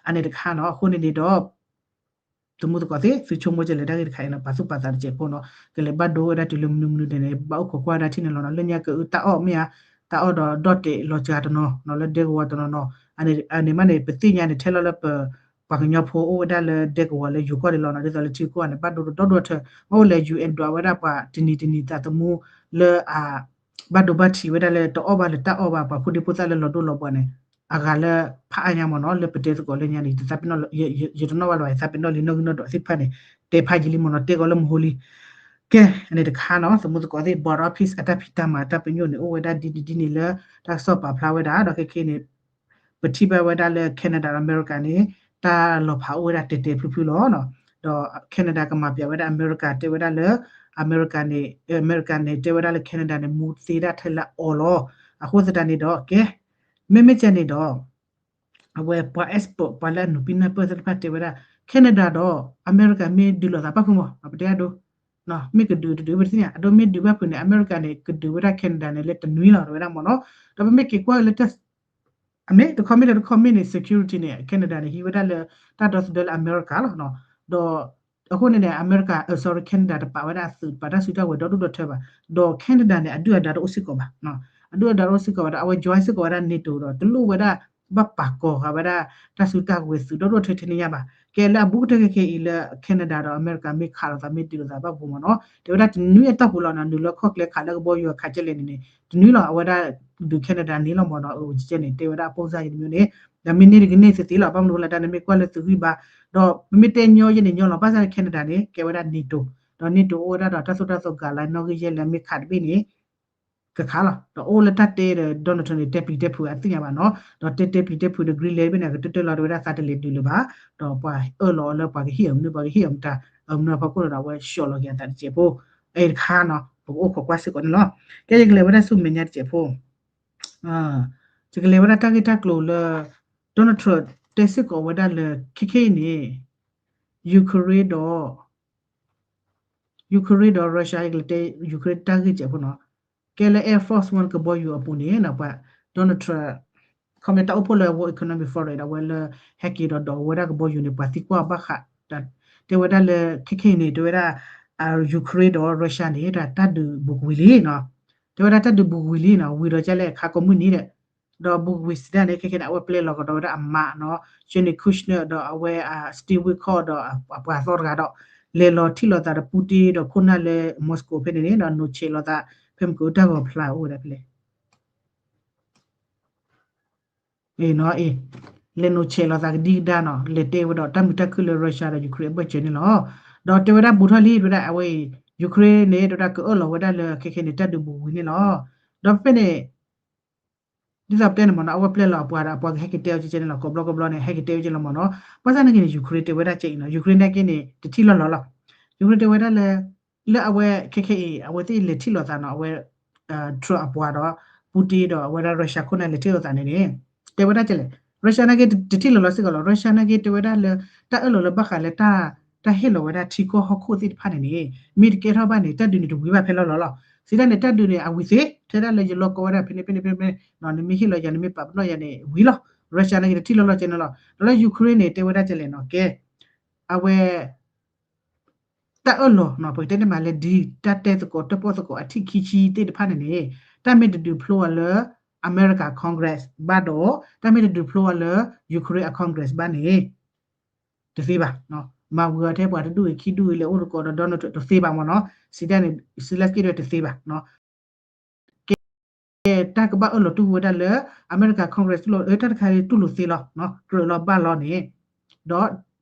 အန့ၣ်တခါနီၤ အဃိန့ၣ်န့ၣ်ဒီး သမူသကိးသ့ၣ် သုဆိကမိၣ်ကလဲၤတၢ်ဂ့ၢ်တခါအံၤနီၤ ပာ်သူၣ်ပာ်သးတစဲးဖိနီၤ ကလဲၤဘၣ်ဒိဝဲဒၣ်တုၤလၢမနုၤမနုၤန့ၣ်န့ၣ် ဘၣ်အိၣ်ခိးကွၢ်ဝဲဒၣ်ထံၣ်န့ၣ်လီၤနီၤ လၢညါကအုတၢ်အီၣ်မ့ၢ်ဧါ တၢ်အီၣ်ဒီးဒီၣ်တဲာ်လီၤစှၤတနီၤနီၤ လၢဒဲကဝီၤတနီၤနီၤ အန့ၣ်မးန့ၣ် ပသ့ၣ်ညါန့ၣ် ထဲလီၤလၢပ ပှၤကညီဖိအိၣ်ဝဲဒၣ်လၢဒဲကဝီၤလၢယိၤကီၢ်ဒၣ်လီၤနီၤ ဒ်သိးလၢထံကီၢ်န့ၣ် ဘၣ်ဒိဒီဒူၣ်ဒီထၢ မ့ၢ်အိၣ်လၢ UN ဒွးဝဲဒၣ်ပှၤတနံၤတနံၤသးသမူလၢအ ဘၣ်ဒိဘၣ်ထံးဝဲဒၣ်လၢတအီၣ်ဘၣ်လၢတၢ်အီၣ်ဘၣ် ပှၤဖိဒံဖိသၣ်လၢလီၤဒိလီၤဘှီးန့ၣ် အဂၤလၢဖးအါညါမ့ၢ်နီၤ လၢပတဲသကိးလၢညါန့ၣ် ယတသးပ့ၤနီၣ် ယတနီၣ်ဘၣ်လၢၤဘၣ် ယသးပ့ၤနီၣ်လံနီၣ်ဂံၢ်နီၣ်ဒွးသ့ၣ်တဖၣ်န့ၣ် တဲဖးယံာ်လံမ့ၢ်နီၤ တဲကီးလၢမဟိလံ ကဲ အန့ၣ်တခါနီၤ သမူသကိးသ့ၣ် Board of Peace အတၢ်ဖံးတၢ်မၤတၢ်ပညိၣ်န့ၣ် အိၣ်ဝဲဒၣ်ဒ်ဒ်ဒ်န့ၣ်လၢ တၢ်ကစီၣ်ပာ်ဖျါဝဲဒၣ် ဒီးခဲခဲန့ၣ် ပထံၣ်ဘၣ်ဝဲဒၣ်လၢ Canada ဒီး America န့ၣ် တၢ်လီၤဖးအိၣ်ဝဲဒၣ်တဲာ်တဲာ်ဖျုးဖျုးလီၤ. ဒီး Canada ကမၤပျးဝဲဒၣ် America တဲဝဲဒၣ်လၢ အမဲရကၤန့ၣ် အမဲရကၤန့ၣ် တဲဝဲဒၣ်လၢ Canada န့ၣ် မူသ့ဒၣ်ထဲလၢအီၤလီၤ. အဃိသတးန့ၣ်ဒီး ကဲ မ့မ့ၢ်ကဲန့ၣ်ဒီး အဝဲပှၤ expert ပှၤလၢအနုာ်ပံနၢ်ပၢၢ်သ့ၣ်တဖၣ်တဲဝဲဒၣ် Canada ဒီးအမဲရကၤမ့ၢ်ဒုးလိာ်သးဘၣ်ဖုးမး ပတဲအဒိ မ့ၢ်ကဒုးတဒုးပသ့ၣ်ညါ အဒိမ့ၢ်ဒုးဘၣ်ဖုးန့ၣ် အမဲရကၤန့ၣ် ကဒုးဝဲဒၣ် Canada န့ၣ် လၢတနွံလီၤ တဲဝဲဒၣ်မ့ၢ်နီၤ. ဒီးပမ့ၢ်က့ၤကွၢ်လၢ အမ့ၢ်တခီမ့ၢ်လၢတခီမ့ၢ်န့ၣ် security န့ၣ် Canada န့ၣ် ဟံးဝဲဒၣ်လၢတၢ်ဒီသဒၢလၢအမဲရကၤလီၤ. ဒီးအဃိန့ၣ်န့ၣ် အမဲရကၤ sorry Canada တပာ်ဝဲဒၣ်သုးပာ်တၢ်စုတၢ်ဝဲၤဒီဒိၣ်ဒီထၢဘၣ်. ဒီး Canada န့ၣ် အဒုၣ်အဒါတအိၣ်စ့ၢ်ကီးဘၣ်. အဒုၣ်အဒါတအိၣ်စ့ၢ်ကီးဘၣ်ဒီး အဝဲ join စ့ၢ်ကီးဝဲဒၣ် NATO ဒီး တလိၣ်ဝဲဒၣ် ဘၣ်ပာ်ကီၤဃာ်ဝဲဒၣ် တၢ်စုတၢ်ဝဲၤသုးဒီဒိၣ်ထၢထၢန့ၣ်ညါဘၣ်. ကဲလၢအဘူးကတၢၢ်ခဲခဲအံၤလၢ Canada ဒီးအမဲရကၤမ့ၢ်ခးလိာ်သးမ့ၢ်ဒုးလိာ်သးဘၣ်ပူၤမ့ၢ်နီၤ တဲဝဲဒၣ်တနွံအတီၢ်ပူၤလီၤနီၤ နုာ်လၢခီၣ်ကျဲခးလၢကဘီယူၤအခးကဲလဲၣ်န့ၣ်န့ၣ် တနွံလီၤ အဝဲဒၣ်ဒုး Canada န့ၣ်လီၤမ့ၢ်နီၤ အဝဲကဲန့ၣ် တဲဝဲဒၣ်အပိၢ်စၢ်ယတမံၤန့ၣ် ဒီးမ့ၢ်န့ၢ်တကန့ၢ်သ့သ့လီၤ ဘၣ်မနုၤလဲၣ် တၢ်န့ၣ်မ့ၢ်ကွၢ်လၢသုးဂံၢ်ဘါ ဒီးပမ့ၢ်တဲညီယဲန့ၣ်ညီလီၤ ဘၣ်ဆၣ် Canada န့ၣ် ကဲဝဲဒၣ် NATO ဒီး NATO အိၣ်ဝဲဒၣ်ဒီးတၢ်သိၣ်တၢ်သီ guideline နီၣ်ဂံၢ်ယဲၢ်လၢမ့ၢ်ခးတဘ့ၣ်န့ၣ် ကခးလီၤ. ဒီးအိၣ်လၢတၢ်တဲဒီး Donald Trump န့ၣ် တဲပျံၤတဲဖုးအသ့ၣ်ညါဘၣ်နီၤ ဒီးတဲတဲပျံၤတဲဖုးဒီး Greenland တဘ့ၣ်န့ၣ် ကတၢၢ်တၢၢ်လီၤတဝဲဒၣ်သးတလဲၤဒုးလၢၤဘၣ် ဒီးပှၤအၢၣ်လီၤအီၤလၢပှၤကဟ့ၣ်အီၤမနုၤ ပှၤကဟ့ၣ်အီၤမတၤ အမနုၤအဖီခိၣ်ဒီး အဝဲဆှီလီၤက့ၤအသးတစဲးဖိ အဲၣ်တခါနီၤ ပကအိၣ်ခိးကွၢ်စ့ၢ်ကီးန့ၣ်လီၤ. ကဲယကလဲၤဝဲဒၣ်ဆူမဲာ်ညါတစဲးဖိ ယကလဲၤဝဲဒၣ်တၢ်ဂ့ၢ်တၢ်ကျိၤလၢ Donald Trump တဲစ့ၢ်ကီးဝဲဒၣ်လၢ ခဲခဲအံၤန့ၣ် Ukraine ဒီး Ukraine ဒီး Russia ယကလဲၤတဲ Ukraine တၢ်ဂ့ၢ်စဲးဖိနီၤ ကဲလၢ Air Force One ကဘီယူၤအပူၤန့ၣ် ပှၤ Donald Trump ခီမ့ၢ်တၢ်အိၣ်ဖှိၣ်လၢ World Economic Forum ဒီး အဝဲလၢ ဟဲက့ၤဒီးဒိးဝဲဒၣ်ကဘီယူၤန့ၣ် ပှၤသံကွၢ်ဘၣ်ဃး တဲဝဲဒၣ်လၢ ခဲခဲအံၤန့ၣ် တဲဝဲဒၣ် Ukraine ဒီး Russia န့ၣ် တၢ်ဒုးဘူးကဝံၤလံနီၤ တဲဝဲဒၣ်တၢ်ဒုးဘူးကဝံၤလံနီၤ ဝံၤဒီးကလဲၣ်ခါကိးမုၢ်နံၤဒီး ဒီးဘူးကဝံၤစံးဒၣ်န့ၣ် ခဲခဲန့ၣ် အဝဲပျဲလီၤကဒီးဝဲဒၣ်အမါနီၤ Jared Kushner ဒီးအဝဲ Steve Witkoff ဒီးအပှၤသီတဂၤဒီး လဲၤလီၤထံၣ်လိာ်သးဒီး Putin ဒီးခိၣ်နၢ်လၢ Moscow ဖဲန့ၣ်န့ၣ် ဒီးနိးဆဲးလိာ်သး ဖဲမ့ၢ်ကတၢၢ်ဂီၤဖျါအိၣ်ဝဲဒၣ်ဖဲလဲၣ် အ့နီၤအ့ လဲၤနိးဆဲးလိာ်သးကဒံကဒါနီၤ လဲၤတဲဝဲဒီးတၢ်မုာ်တၢ်ခုၣ်လၢ Russia ဒီး Ukraine အဘၢၣ်စၢၤန့ၣ်လီၤ. ဒီးတဲဝဲဒၣ်ဘူးထီၣ်လံ တဲဝဲဒၣ်အဝဲအံၤ Ukraine န့ၣ် တဲဝဲဒၣ်ကအၢၣ်လီၤဝဲဒၣ်လၢခဲခဲန့ၣ် တၢ်ဒုးဘူးဝံၤန့ၣ်လီၤ. ဒီးဖဲဖဲန့ၣ် ဒ်သိးပတဲန့ၣ်မ့ၢ်နီၤ အဝဲပျဲလီၤအပှၤဒီး အပှၤကဟဲက့ၤတဲအီၤကဲန့ၣ်လီၤ ကိးဘျီကိးဘျီန့ၣ် ဟဲက့ၤတဲအီၤကဲလီၤမ့ၢ်နီၤ. ဘၣ်ဆၣ်နာ်က့န့ၣ် Ukraine တဲဝဲဒၣ်ကဲအံၤနီၤ Ukraine နာ်က့န့ၣ် တထံၣ်လီၤလီၤလီၤ. Ukraine တဲဝဲဒၣ်လၢ လၢအဝဲခဲခဲအံၤ အဝဲသ့ၣ်လဲၤထံၣ်လိာ်သးနီၤ အဝဲ Trump အပှၤဒီး Putin ဒီးအဝဲဒၣ် Russia ခိၣ်နၢ်လဲၤထံၣ်လိာ်သးန့ၣ်န့ၣ် တဲဝဲဒၣ်ကဲလဲၣ် Russia နာ်က့တထံၣ်လီၤလီၤစ့ၢ်ကီးလီၤ Russia နာ်က့တဲဝဲဒၣ်လၢ တၢ်အၢၣ်လီၤလၢဘၣ်ဃးလၢ တၢ်ဟ့ၣ်လီၤဝဲဒၣ်ထံကီၢ်ဟီၣ်ခိၣ်သ့ၣ်တဖၣ်န့ၣ်န့ၣ် မ့ၢ်တကဲထီၣ်ဘၣ်န့ၣ် တၢ်ဒုးန့ၣ်တဝံၤဘၣ်ဖဲလီၤလီၤလီၤ. စံးဒၣ်န့ၣ် တၢ်ဒုးန့ၣ် အဝံၤသ့ ထဲဒၣ်လၢယလီၢ်ကီဝဲဒၣ်ဖဲန့ၣ်ဖဲန့ၣ်ဖဲန့ၣ် နမ့ၢ်ဟ့ၣ်လီၤယၤ နမ့ၢ်ပာ်ပနီၣ်ယၤန့ၣ် ဝံၤလီၤ. Russia နာ်က့တထံၣ်လီၤလီၤကဲန့ၣ်လီၤ. ဒီးလၢ Ukraine န့ၣ် တဲဝဲဒၣ်ကဲလဲၣ်နီၤ ကဲ အဝဲ တၢ်အၢၣ်လီၤနီၤ ပကတဲန့ၣ်မးလၢဒ် တၢ်တဲသကိးတၢၣ်ပီၣ်သကိးအထံၣ်ခံဆံသ့ၣ်တဖၣ်န့ၣ်န့ၣ် တၢ်မ့ၢ်တဒုးဖျိအီၤလၢ အမဲရကၤ Congress ဘၣ်ဒီး တၢ်မ့ၢ်တဒုးဖျိအီၤလၢ Ukraine အ Congress ဘၣ်န့ၣ် တသ့ဘၣ်. မၤဝံၤအီၤထဲပှၤတဒူၣ်အံၤခံဒူၣ်အံၤလဲၤအိၣ်သကိးဒီး Donald Trump တသ့ဘၣ်မ့ၢ်နီၤ. စံးဒၣ်န့ၣ် Zelenskyy တသ့ဘၣ်. ကဲ တၢ်ကဘၣ်အၢၣ်လီၤတူၢ်ဝဲဒၣ်လၢ အမဲရကၤ Congress တူၢ်လိာ် အၢ တၢ်တခါအံၤတူၢ်လိာ်သ့လီၤ ကြၢးလီၤဘၣ်လီၤန့ၣ် ဒီ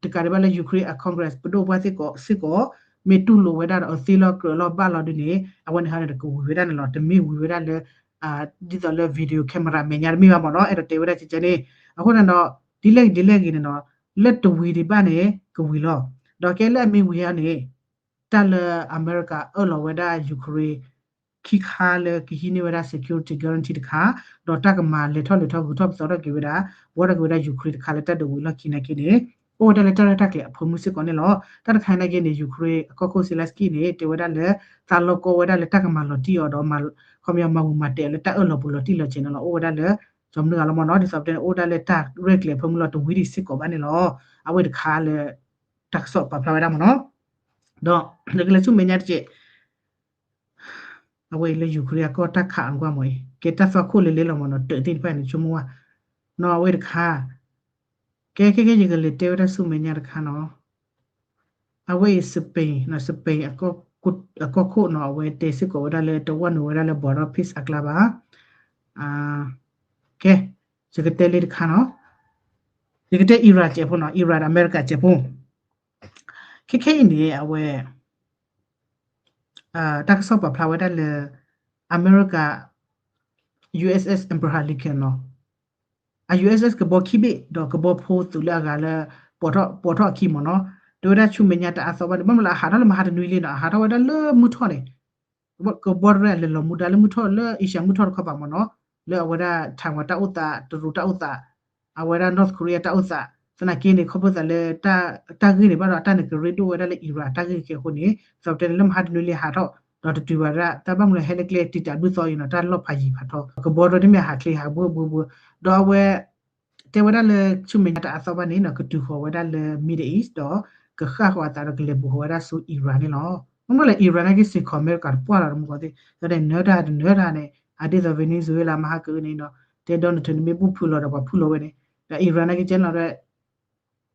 းတကးဒံးဘၣ်လၢ Ukraine အ Congress ပဒိၣ်ပှၢ်စ့ၢ်ကီး စ့ၢ်ကီး မ့ၢ်တူၢ်လိာ်ဝဲဒၣ်ဒီးအသ့လီၤကြၢးလီၤဘၣ်လီၤဒ်န့ၣ် အဝဲန့ၣ်ဟီန့ၣ် တကဝံၤဝဲဒၣ်န့ၣ်လီၤ. တမ့ၢ်ဝံၤဝဲဒၣ်လၢ ဒ်သိးလၢ video camera မဲာ်ညါတမ့ၢ်ဘၣ်မ့ၢ်နီၤ အဲၣ်ဒိးတဲဝဲဒၣ်ကဲကဲန့ၣ်. အဃိန့ၣ်ဒီး ဒ်လဲၣ်ဂ့ၤဒ်လဲၣ်ဂ့ၤန့ၣ်နီၤ လၢတဝံၤဒံးဘၣ်န့ၣ် ကဝံၤလီၤ. ဒီးကဲလၢအမ့ၢ်ဝံၤဟီန့ၣ် တၢ်လၢအမဲရကၤအၢၣ်လီၤဝဲဒၣ် Ukraine ခံခါလၢကဟံးန့ၢ်ဝဲဒၣ် security guarantee တခါ ဒီးတၢ်ကမၤလဲၤထီၣ်လဲၤထီၣ်ဂုၤထီၣ်ပသီထီၣ်က့ၤဝဲဒၣ် ဘှီထီၣ်က့ၤဝဲဒၣ် Ukraine တခါလၢတၢ်ဒုးဝံၤလီၢ်ခံနာ်က့န့ၣ် အိၣ်ဝဲဒၣ်လၢတၢ်ရဲၣ်တၢ်ကျဲၤအဖၢမုၢ်စ့ၢ်ကီးန့ၣ်လီၤ. တၢ်တခါနာ်က့န့ၣ် Ukraine အကီၢ်ခိၣ် Zelenskyy န့ၣ် တဲဝဲဒၣ်လၢ သးလီကီဝဲဒၣ်လၢတၢ်ကမၤလီၤတံၢ်အီၤဒီး ခီပညီမၤဝံၤမၤတဲာ်အီၤလၢတၢ်အၢၣ်လီၤပူၤလီၤတံၢ်လီၤဆဲးန့ၣ်လီၤ. အိၣ်ဝဲဒၣ်လၢ ကၠီမနုၤဂၤလီၤမ့ၢ်နီၤ ဒ်သိးပတဲန့ၣ် အိၣ်ဝဲဒၣ်လၢတၢ်ရဲၣ်ကျဲၤအဖၢမုၢ်လီၤတဝံၤဒံးစ့ၢ်ကီးဘၣ်န့ၣ်လီၤ. အဝဲတခါလၢ တၢ်ကစီၣ်ပာ်ဖျါဝဲဒၣ်မ့ၢ်နီၤ. ဒီး နကလဲၤဆူမဲာ်ညါတက့ၢ် အဝဲအံၤလၢ Ukraine အကီၢ်တၢ်ခးအကွၢ်မ့ၢ်အံၤ ကဲတၢ်သွၣ်ခိၣ်လၢလဲၤလီၤမ့ၢ်နီၤ တၢးသ့ၣ်တဖၣ်န့ၣ် ဆိကမိၣ်ဝဲ နီၤ အဝဲတခါ ကဲခဲခဲယကလဲၤတဲဝဲဒၣ်ဆူမဲာ်ညါတခါနီၤ အဝဲအံၤ Spain နီၤ Spain အကီၢ်ခိၣ်နီၤ အဝဲတဲစ့ၢ်ကီးဝဲဒၣ်လၢ တဝဲနုာ်ဝဲဒၣ်လၢ Budapest အကျါဘၣ်. ကဲ ယကတဲလၢတခါနီၤ ယကတဲ Iran စဲးဖိနီၤ Iran ဒီးအမဲရကၤစဲးဖိ ခဲခဲအံၤန့ၣ် အဝဲ တၢ်ကစီၣ်ပာ်ဖျါဝဲဒၣ်လၢ အမဲရကၤ USS Abraham Lincoln နီၤ အ USS ကဘီခံဘ့ၣ် ဒီးကဘီဖိသုးလၢအဂၤလၢ ပိာ်ထီၣ်အခံမ့ၢ်နီၤ တဲဝဲဒၣ်ဆူမဲာ်ညါတအါသီဘၣ်န့ၣ် ဘၣ်မနုၤလၢအဟးထီၣ်လၢမဟါတနွံလံနီၤ အဟးထီၣ်ဝဲဒၣ်လၢမုၢ်ထီၣ်န့ၣ် ကဘီတရဲၣ်အလဲၤလီၤမူဒါလၢမုၢ်ထီၣ်လၢ Asia မုၢ်ထီၣ်တခီပၤမ့ၢ်နီၤ လၢအဝဲဒၣ် Taiwan တၢ်အိၣ်သး တရူးတၢ်အိၣ်သး အဝဲဒၣ် North Korea တၢ်အိၣ်သး သနာ်က့န့ၣ် ခီဖျိသးလၢ တၢ်ဂ့ၢ်န့ၣ်ဘၣ်ဒီး တၢ်န့ၣ်ကရ့ဒိၣ်ဝဲဒၣ်လၢ Iran တၢ်ဂ့ၢ်ကဲအဃိန့ၣ် သီတဲန့ၣ်လၢမဟါတနွံလံဟးထီၣ် ဒီးတတုၤဘၣ်ဒၣ် တၢ်ဘၣ်မနုၤဟဲလၢကျဲတံာ်တာ်ဘုၣ်သီအံၤနီၤ တၢ်လီၢ်ဖးယံၤဖးထီ ကဘီတရဲၣ်တမ့ၢ်ဟးချ့ဟးဘှီဘှီဘှီ ဒီးအဝဲ တဲဝဲဒၣ်လၢဆူမဲာ်ညါတအါသီဘၣ်န့ၣ်နီၤ ကတုၤဃီၤဝဲဒၣ်လၢ Middle East ဒီး ကဃၣ်ဃီၤအသးဒီးကလဲၤဘူးဃီၤဝဲဒၣ်ဆူ Iran န့ၣ်လီၤ. မ့မ့ၢ်လၢ Iran နာ်က့ စ့ၢ်ကီးအမဲရကၤတပှၢ်လီၤတမူကီၢ်သ့ၣ် ဒီးနၢတၢ်တနၢတၢ်န့ၣ် အဒ်သိး Venezuela မဟါကအုန့ၣ်နီၤ တဲ Donald Trump န့ၣ်မ့ၢ်ဘူၣ်ဖုလီၤဒီးပှၤဖုလီၤဝဲန့ၣ် ဒီး Iran နာ်က့ကဲလီၤဒီး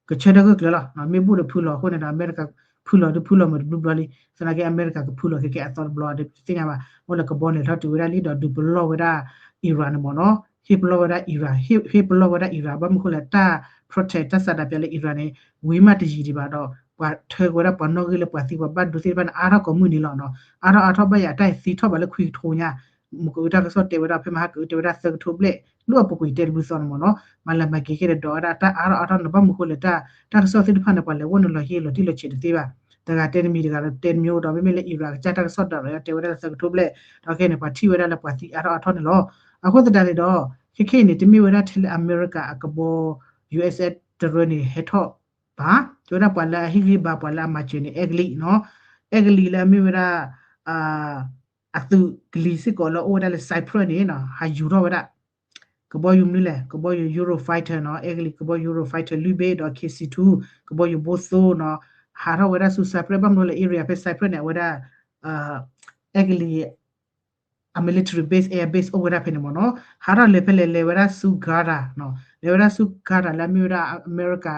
ကဆၢထၢၣ်ဂၢၢ်ကျၢၤလီၤ. မ့ၢ်ဘူၣ်ဒီးဖုလီၤအဃိန့ၣ်ဒီး အမဲရကၤဖုလီၤဒုဖုလီၤမုာ်တဘျုးဘျီလံ သနာ်က့အမဲရကၤကဖုလီၤခဲကဲအသီတဘျီဒီး တသ့ၣ်ညါဘၣ် အိၣ်လၢကဘီန့ၣ်ထီၣ်တုၤဝဲဒၣ်လံဒီးဒုးပလီၢ်ဝဲဒၣ် Iran န့ၣ်မ့ၢ်နီၤ ဟ့ၣ်ပလီၢ်ဝဲဒၣ် Iran ဟ့ၣ်ပလီၢ်ဝဲဒၣ် Iran ဘၣ်မနုၤဃိလဲၣ် တၢ် protect တၢ်ဆန္ဒပြလၢ Iran န့ၣ် ဝံၤမးတယံာ်ဒံးဘၣ်ဒီး ပှၤထၢက့ၤဝဲဒၣ်ပှၤနီၣ်ဂံၢ်လၢပှၤသံပှၤဘၣ်ဒိသ့ၣ်တဖၣ်န့ၣ် အါထီၣ်ကိးမုၢ်နံၤလီၤနီၤ အါထီၣ်အါထီၣ်ဘၣ်ယၤ တၢ်သံထီၣ်ဘၣ်လၢခွံကထိညါ မုၢ်ကအုတၢ်ကစီၣ်တဲဝဲဒၣ်ဖဲမဟါကအုတဲဝဲဒၣ်သၢကထိဘျဲၣ် လၢအပူၤကွံာ်တဲတဘျုးသီန့ၣ်မ့ၢ်နီၤ မၤလၢမၤက့ၤကဲဒီးဒီးဝဲဒၣ်တၢ်အါထီၣ်အါထီၣ်န့ၣ် ဘၣ်မနုၤဃိလဲၣ် တၢ် တၢ်ကစီၣ်သ့ၣ်တဖၣ်န့ၣ် ပှၤလဲၤအိၣ်န့ၣ်လီၤဟ့ၣ်လီၤတံၢ်လီၤဆဲးတသ့ဘၣ် တဂၤတဲတမံၤတဂၤဒီးတဲတမံၤအိၣ်ဒီး မ့မ့ၢ်လၢ Iran ကစၢ်တၢ်ကစီၣ်ဒီး တဲဝဲဒၣ်လၢသၢကထိဘျဲၣ် ဒီးခဲအံၤန့ၣ် ပှၤထံၣ်ဝဲဒၣ်လၢပှၤသံအါထီၣ်အါထီၣ်န့ၣ်လီၤ. အဃိသတးန့ၣ်ဒီး ခဲခဲအံၤန့ၣ် တမ့ၢ်ဝဲဒၣ်ထဲလၢအမဲရကၤအကဘီ ယူအ့စဲး တရၢန့ၣ် ဟဲထီၣ်ဘၣ် တဲဝဲဒၣ်ပှၤလၢအဟ့ၣ်ဂံၢ်ဘါပှၤလၢအမၤစၢၤန့ၣ် အဲကလံးနီၤ အဲကလံးလၢအမ့ၢ်ဝဲဒၣ် အသုးကလံၤစ့ၢ်ကီးလၢအိၣ်ဝဲဒၣ်လၢ Cyprus န့ၣ်နီၤ ဟးယူၤထီၣ်ဝဲဒၣ် ကဘီယူၤမနုၤလဲၣ် ကဘီယူၤ Eurofighter နီၤ အဲကလံးကဘီယူၤ Eurofighter လွံၢ်ဘ့ၣ်ဒီး K C two ကဘီယူၤဘိသိနီၤ ဟးထီၣ်ဝဲဒၣ်ဆူ Cyprus ဘၣ်မနုၤလၢ area ဖဲ Cyprus န့ၣ် အဝဲဒၣ် အဲကလံး အ military base air base အိၣ်ဝဲဒၣ်ဖဲန့ၣ်မ့ၢ်နီၤ ဟးထီၣ်လဲၤဖဲလဲၣ် လဲၤဝဲဒၣ်ဆူ Gaza နီၤ လဲၤဝဲဒၣ်ဆူ Gaza လၢအမ့ၢ်ဝဲဒၣ်အမဲရကၤ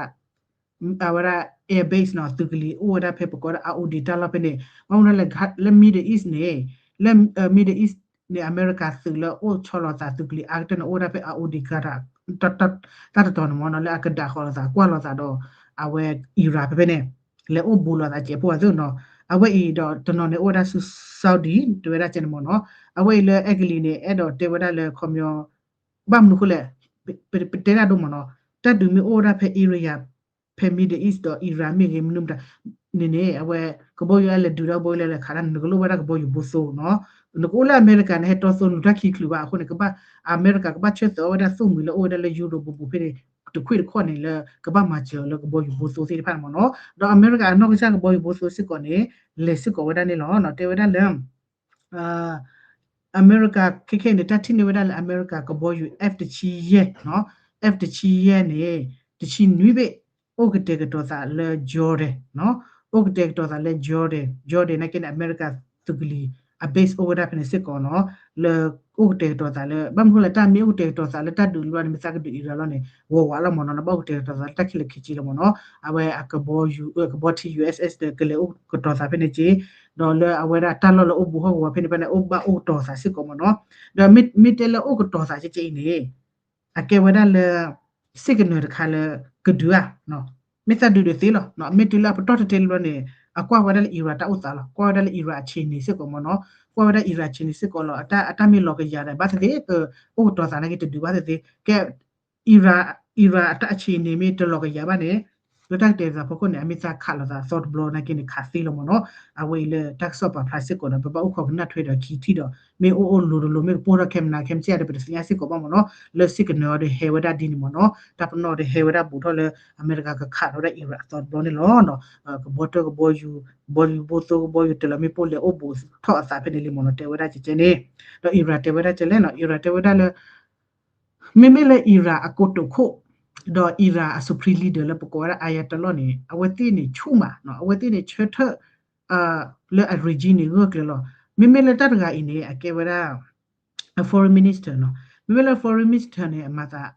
အဝဲဒၣ် air base နီၤ သုးကလံၤအိၣ်ဝဲဒၣ်ဖဲပကိးဒၣ် Audi တၢ်လီၢ်ဖဲန့ၣ် ဘၣ်မနုၤလဲၣ် လၢ Middle East န့ၣ် လၢ Middle East န့ၣ် အမဲရကၤသုးလၢအိၣ်ဆီလီၤသးသုးကလံၤအါကတၢၢ်န့ၣ် အိၣ်ဝဲဒၣ်ဖဲ Audi Gaza တၢ်တတီၤန့ၣ်မ့ၢ်နီၤ လၢအကဒးဃီၤလိာ်သး ကွၢ်လိာ်သးဒီး အဝဲ Iran ဖဲဖဲန့ၣ် လဲၤအိၣ်ဘူးလိာ်သးစဲးဖိအသိးနီၤ အဝဲအံၤဒီးတနီၤန့ၣ်အိၣ်ဝဲဒၣ်ဆူ Saudi တဲဝဲဒၣ်ကဲန့ၣ်မ့ၢ်နီၤ အဝဲအံၤလၢအဲကလံးန့ၣ် အဲၣ်ဒိးတဲဝဲဒၣ်လၢခီပညီ ဘၣ်မနုၤဃိလဲၣ် ပတဲဒၣ်ဒိမ့ၢ်နီၤ တၢ်ဒုးမ့ၢ်အိၣ်ဝဲဒၣ်ဖဲ area ဖဲ Middle East ဒီး Iran မ့ၢ်ဂ့ၤမနုၤမတၤန့ၣ်န့ၣ် အဝဲ ကဘီယူၤအလဲၤဒုးဒီးကဘီယူၤလဲၤခးတၢ်န့ၣ် နကလိၣ်ဝဲဒၣ်ကဘီယူၤဘိသိနီၤ နကအိၣ်လၢအမဲရကၤန့ၣ် ဟဲတီသိနုာ်တၢ်ခံချုးဘၣ်အဃိန့ၣ် ကဘၣ် အမဲရကၤကဘၣ်ဆၢသၢဝဲဒၣ်သိၣ်မှံၤလၢအိၣ်ဝဲဒၣ်လၢ Europe ပူၤဖဲန့ၣ် တခွ့ၣ်တခီၣ်န့ၣ်လၢ ကဘၣ်မၤစၢၤလၢကဘီယူၤဘိသိသ့ၣ်တဖၣ်န့ၣ်မ့ၢ်နီၤ ဒီးအမဲရကၤအနီၢ်ကစၢ်ကဘီယူၤဘိသိစ့ၢ်ကီးန့ၣ် လဲၤစ့ၢ်ကီးဝဲဒၣ်န့ၣ်လီၤ တဲဝဲဒၣ်လၢ အမဲရကၤခဲခဲအံၤန့ၣ် တၢ်ထံၣ်န့ၢ်ဝဲဒၣ်လၢအမဲရကၤကဘီယူၤ F တဆံယဲၢ်နီၤ F တဆံယဲၢ်န့ၣ် တဆံနွံဘ့ၣ် အိၣ်ကတဲာ်ကတီၤသးလၢ Jordan နီၤ အိၣ်ကတဲာ်ကတီၤသးလၢ Jordan Jordan နာ်က့န့ၣ် အမဲရကၤသုးကလံၤအ base အိၣ်ဝဲဒၣ်ဖဲန့ၣ်စ့ၢ်ကီးနီၤ လၢအိၣ်ကတဲာ်ကတီၤသးလၢ ဘၣ်မနုၤဃိလဲၣ် တၢ်မ့ၢ်အိၣ်ကတဲာ်ကတီၤသးလၢတၢ်ဒုးလၢန့ၣ် မ့ၢ်သးကဒုး Iran လီၤန့ၣ် ဝးဝးလီၤမ့ၢ်နီၤ နဘၣ်အိၣ်ကတဲာ်ကတီၤသးလၢတၢ်ခဲလၢာ်ခဲဆ့လီၤမ့ၢ်နီၤ အဝဲအကဘီယူၤ ကဘီထံ ယူအ့စဲး ဒီးကလဲၤအိၣ်ကတီၤသးဖဲန့ၣ်က့ ဒီးလၢအဝဲဒၣ်တၢ်လီၢ်လၢအိၣ်ဘူးဟီၣ်ကဝီၤဖဲန့ၣ်ဖဲန့ၣ် အိၣ်ဘၣ်အိၣ်ကတီၤသးစ့ၢ်ကီးမ့ၢ်နီၤ ဒီးမ့ၢ်တဲလၢအိၣ်ကတီၤသးကဲကဲအံၤန့ၣ် အကဲဝဲဒၣ်လၢ signal တခါလၢ ကဒုးဧါ မ့ၢ်သးဒုးဒၣ်သ့လီၤ မ့ၢ်တုၤလၢအပတီၢ်တတဲလၢန့ၣ် အကွၢ်ဝဲဒၣ်လၢ Iran တၢ်အိၣ်သးလီၤ ကွၢ်ဝဲဒၣ်လၢ Iran အခြေအနေစ့ၢ်ကီးမ့ၢ်နီၤ ကွၢ်ဝဲဒၣ် Iran အခြေအနေစ့ၢ်ကီးလီၤ အတၢ်မ့ၢ်လီၤကယၤဒီးဘၣ်သ့ၣ်သ့ၣ် အိၣ်ကတီၤသးနာ်က့တဒုးဘၣ်သ့ၣ်သ့ၣ် ကဲ Iran Iran အတၢ် အခြေအနေ မ့ၢ်တလီၤကယၤဘၣ်န့ၣ် လၢတၢ်ကတဲာ်ကတီၤဖီခိၣ်န့ၣ် အမ့ၢ်သးခးလိာ်သးအသီတဘျီနာ်က့န့ၣ် ခးသ့လီၤမ့ၢ်နီၤ အဝဲအံၤလၢတၢ်ကစီၣ်ပာ်ဖျါစ့ၢ်ကီးဒီး ပဘၣ်အိၣ်ခိးကနၣ်ထွဲဒီးခံထံၣ်ဒီး မ့ၢ်အိၣ်အိၣ်လိၤတလိၤ မ့ၢ်ကပိၢ်ထီၣ်ခဲမနၤခဲမစ့ၢ်ဒီး ပတသ့ၣ်ညါစ့ၢ်ကီးဘၣ်မ့ၢ်နီၤ လၢ signal အီၤဒီးဟဲဝဲဒၣ်ဒ်န့ၣ်မ့ၢ်နီၤ တၢ်ပနီၣ်ဒီးဟဲဝဲဒၣ်ဘူးထီၣ်လၢ အမဲရကၤကခးထီၣ်ဝဲဒၣ် Iran အသီတဘျီန့ၣ်လီၤ ကဘီတၢၢ်ကဘီယူၤ ကဘီယူၤဘိသိကဘီယူၤတလီၤမ့ၣ်ပိၢ်လဲၤအိၣ်ဘူးထီၣ်အသးဖဲန့ၣ်လံမ့ၢ်နီၤ တဲဝဲဒၣ်ကဲကဲန့ၣ် ဒီး Iran တဲဝဲဒၣ်ကဲလဲၣ်နီၤ Iran တဲဝဲဒၣ်လၢ မ့မ့ၢ်လၢ Iran အကိတိာ်ခိၣ် ဒီး Iran အ supreme leader လၢပကိးဝဲဒၣ် Ayatollah န့ၣ် အဝဲသ့ၣ်န့ၣ်ဆူၣ်မး အဝဲသ့ၣ်န့ၣ်ဆၢထၢၣ် လၢအ regime န့ၣ်ဂၢၢ်ကျၢၤလီၤ မ့မ့ၢ်လၢတၢ်တဂၤအံၤန့ၣ် အကဲဝဲဒၣ် အ foreign minister နီၤ မ့မ့ၢ်လၢ foreign minister န့ၣ် အမၤသး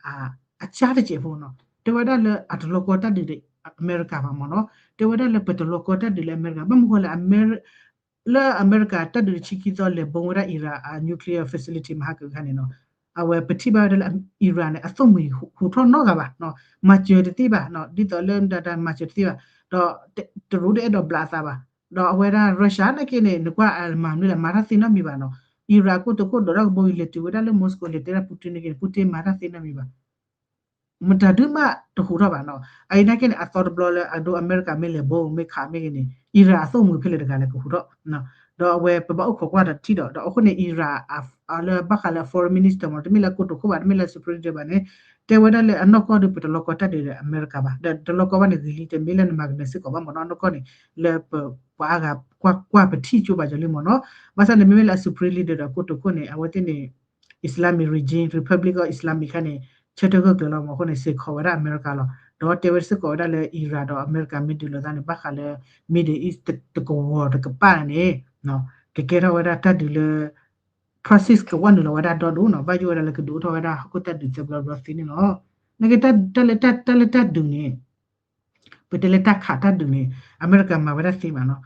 အကၢ်တစဲးဖိနီၤ တဲဝဲဒၣ်လၢအတလီၤကီတၢ်ဒုးဒီးအမဲရကၤဘၣ်မ့ၢ်နီၤ တဲဝဲဒၣ်လၢပတလီၤကီတၢ်ဒုးလၢအမဲရကၤ ဘၣ်မနုၤဃိလဲၣ် လၢအမဲရကၤတၢ်ဒုးတဆံခံသီလဲၤဘီဝဲဒၣ် Iran အ nuclear facility မဟါကဂၤန့ၣ်နီၤ အဝဲပထံၣ်ဘၣ်ဝဲဒၣ်လၢ Iran န့ၣ် အသိၣ်မှံၤဟူးထီၣ်နီတဂၤဘၣ် မၤစၢၤတသ့ဘၣ် ဒ်သိးလၢတၢ်မၤစၢၤတသ့ဘၣ် ဒီးတရူးတအဲၣ်ဒိးဘျးအသးဘၣ် ဒီးအဝဲဒၣ် Russia နာ်က့န့ၣ် နကွၢ်အမၤမနုၤလဲၣ် မၤတၢ်သ့နီတမံၤဘၣ်နီၤ Iran ကိတိာ်ခိၣ်ဒိးတၢ်ကဘီယူၤလဲၤတုၤဝဲဒၣ်လၢ Moscow လဲၤတဲဒၣ် Putin နာ်က့န့ၣ် Putin မၤတၢ်သ့နီတမံၤဘၣ် မတၤဒုးမးတဟူးထီၣ်ဘၣ်နီၤ. အအံၤနာ်က့န့ၣ် အသီတဘျီလၢအဒိ အမဲရကၤမ့ၢ်လဲၤဘိမ့ၢ်ခးမ့ၢ်ဂ့ၤန့ၣ် Iran အသိၣ်မှံၤဖဲလဲၣ်တဂၤလဲၣ်ကဟူးထီၣ်. ဒီးအဝဲပဘၣ်အိၣ်ခိးကွၢ်ဒီးထံၣ်ဒီး ဒီးအဃိန့ၣ် Iran လၢဘၣ်ဃးလၢ foreign minister မ့ၢ်နီၤ တမ့ၢ်လၢကိတိာ်ခိၣ်ဘၣ် တမ့ၢ်လၢ Supreme Leader ဘၣ်န့ၣ် တဲဝဲဒၣ်လၢအနီၢ်ကီၢ်ဒီး ပတလီကီတၢ်ဒုးဒီးအမဲရကၤဘၣ် ဒီးတလီကီဘၣ်န့ၣ်ဂ့ၤလံ တမ့ၢ်လၢနမၤကနၢၤစ့ၢ်ကီးဘၣ်မ့ၢ်နီၤ အနီၢ်ကီၢ်န့ၣ် လၢပ ပှၤအါဂၤကွၢ်ပထံၣ်ကၠိဘၣ်ယီၤလံမ့ၢ်နီၤ. ဘၣ်ဆၣ်န့ၣ် မ့မ့ၢ်လၢအ Supreme Leader ဒီးကိတိာ်ခိၣ်န့ၣ် အဝဲသ့ၣ်န့ၣ် Islamic regime Republic of Islamic ခါန့ၣ် ဆၢထၢၣ်ဂၢၢ်ကျၢၤလီၤမ့ၢ်အဃိန့ၣ် စ့ၢ်ကီးဝဲဒၣ်အမဲရကၤလီၤ. ဒီးတဲဝဲစ့ၢ်ကီးဝဲဒၣ်လၢ Iran ဒီးအမဲရကၤမ့ၢ်ဒုးလိာ်သးန့ၣ် ဘၣ်ဃးလၢ Middle East တကဝီၤတကပၤန့ၣ် ကကဲထီၣ်ဝဲဒၣ်တၢ်ဒုးလၢ process ကဝဲနုာ်လီၤဝဲဒၣ်ဒီဒိၣ်နီၤ ဘၣ်ယိၣ်ဝဲဒၣ်လၢကဒုးအိၣ်ထီၣ်ဝဲဒၣ်ဟီၣ်ခိၣ်တၢ်ဒုးသၢဘျီဘျီသ့န့ၣ်လီၤ. နကတၢ်လၢတၢ်ဒုးန့ၣ် ပတဲလၢတၢ်ခးတၢ်ဒုးန့ၣ် အမဲရကၤမၤဝဲဒၣ်သ့မးနီၤ.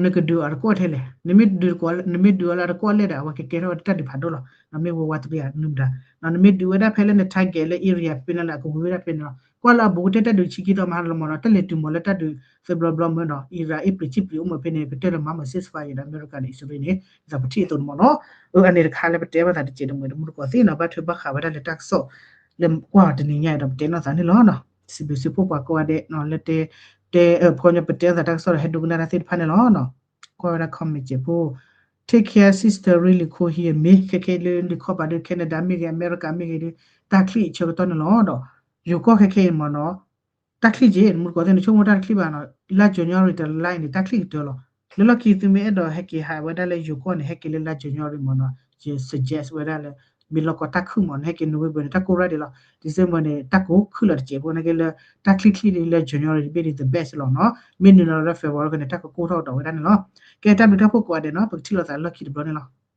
နကဒုးအီၤတကိးထဲလဲၣ် နမ့ၢ်ဒုးအီၤလၢအတကိးလဲၣ်ဒီး အဝဲကကဲထီၣ်ဝဲဒၣ်တၢ်ဒုးဖးဒိၣ်လီၤ. မ့ၢ်ဝဲဝဲတရံးနုၢ်မတၤ နမ့ၢ်ဒုးဝဲဒၣ်ဖဲလၢန target လၢ area ဖဲန့ၣ်လၢအကဝံၤဝဲဒၣ်ဖဲန့ၣ်လီၤ. ကွၢ်လၢအဘူးကတၢၢ်တၢ်ဒုးဆံခံသီမဟါလီၤမ့ၢ်နီၤ တၢ်လဲၤတုၤမ့ၢ်လၢတၢ်ဒုးသၢဘျီဘျီမ့ၢ်နီၤ Iran အ့ၣ်ပျံၤဆံပျံၤအိၣ်မ့ၢ်ဖဲန့ၣ် ကတၢၢ်လၢမၤမၤ ceasefire ဒီးအမဲရကၤဒီးအံၣ်စရ့လးန့ၣ် ဒ်သိးပထံၣ်အသိးန့ၣ်မ့ၢ်နီၤ. အန့ၣ်တခါလၢပတဲဘၣ်သးတစဲးတမှဲၤတမူတကိးသ့နီၤ ဘၣ်ထွဲဘၣ်ဃးဝဲဒၣ်လၢတၢ်ကစီၣ် လၢကွၢ်အီၤတနံၤညါဒီးပတဲနီၢ်သးန့ၣ်လီၤ. စံးဘျုးစံးဖှိၣ်ပှၤကိးဂၤဒဲး လၢတဲ တဲ ဖီညီပတဲအသးတၢ်ကစီၣ်ဒီးဟဲဒိကနၣ်တၢ်သ့ၣ်တဖၣ်န့ၣ်လီၤ. ကွၢ်ဝဲဒၣ် comment စဲးဖိ Take care sister လံၤခိၣ်ဟံးအမ့ၢ် ခဲခဲလၢလံၤခီၣ်ဘၣ်ဒီး Canada မ့ၢ်ဂ့ၤ အမဲရကၤမ့ၢ်ဂ့ၤဒီး တၢ်ချံၣ်အံၤဆၢကတီၢ်န့ၣ်လီၤ. ဒီးယိၤကီၢ်ခဲခဲအံၤမ့ၢ်နီၤ တၢ်ချံၣ်က့ မူတကိးသ့ၣ်န့ၣ် ဆိကမိၣ်တၢ်တချံၣ်ဘၣ်နီၤ လါ January တလါအံၤန့ၣ် တၢ်ချံၣ်ကတၢၢ်လီၤ. လၢလီၢ်ခံသုမ့ၢ်အဲၣ်ဒိးဟဲက့ၤဟးဝဲဒၣ်လၢယိၤကီၢ်န့ၣ် ဟဲက့ၤလၢလါ January မ့ၢ်နီၤ ယ suggest ဝဲဒၣ်လၢ မ့ၢ်လီၢ်ကီတၢ်ခုၣ်မ့ၢ်နီၤ ဟဲက့ၤ November န့ၣ် တၢ်ကိၢ်ရၢ်ဒံးလီၤ December န့ၣ် တၢ်ကိၢ်ခုၣ်လီၤတစဲးဖိ နာ်က့လၢ တၢ်ချံၣ်ချံၣ်လၢ January တဘ့ၣ်န့ၣ် the best လီၤနီၤ မ့ၢ်နုာ်လီၤလၢ February န့ၣ် တၢ်ကကိၢ်ထီၣ်ကဒီးဝဲဒၣ်န့ၣ်လီၤ. ကဲတၢ်ဘျုးတၢ်ဖှိၣ်ကိးဂၤဒဲးနီၤ ပကထံၣ်လိာ်သးလၢလီၢ်ခံတဘျီန့ၣ်လီၤ.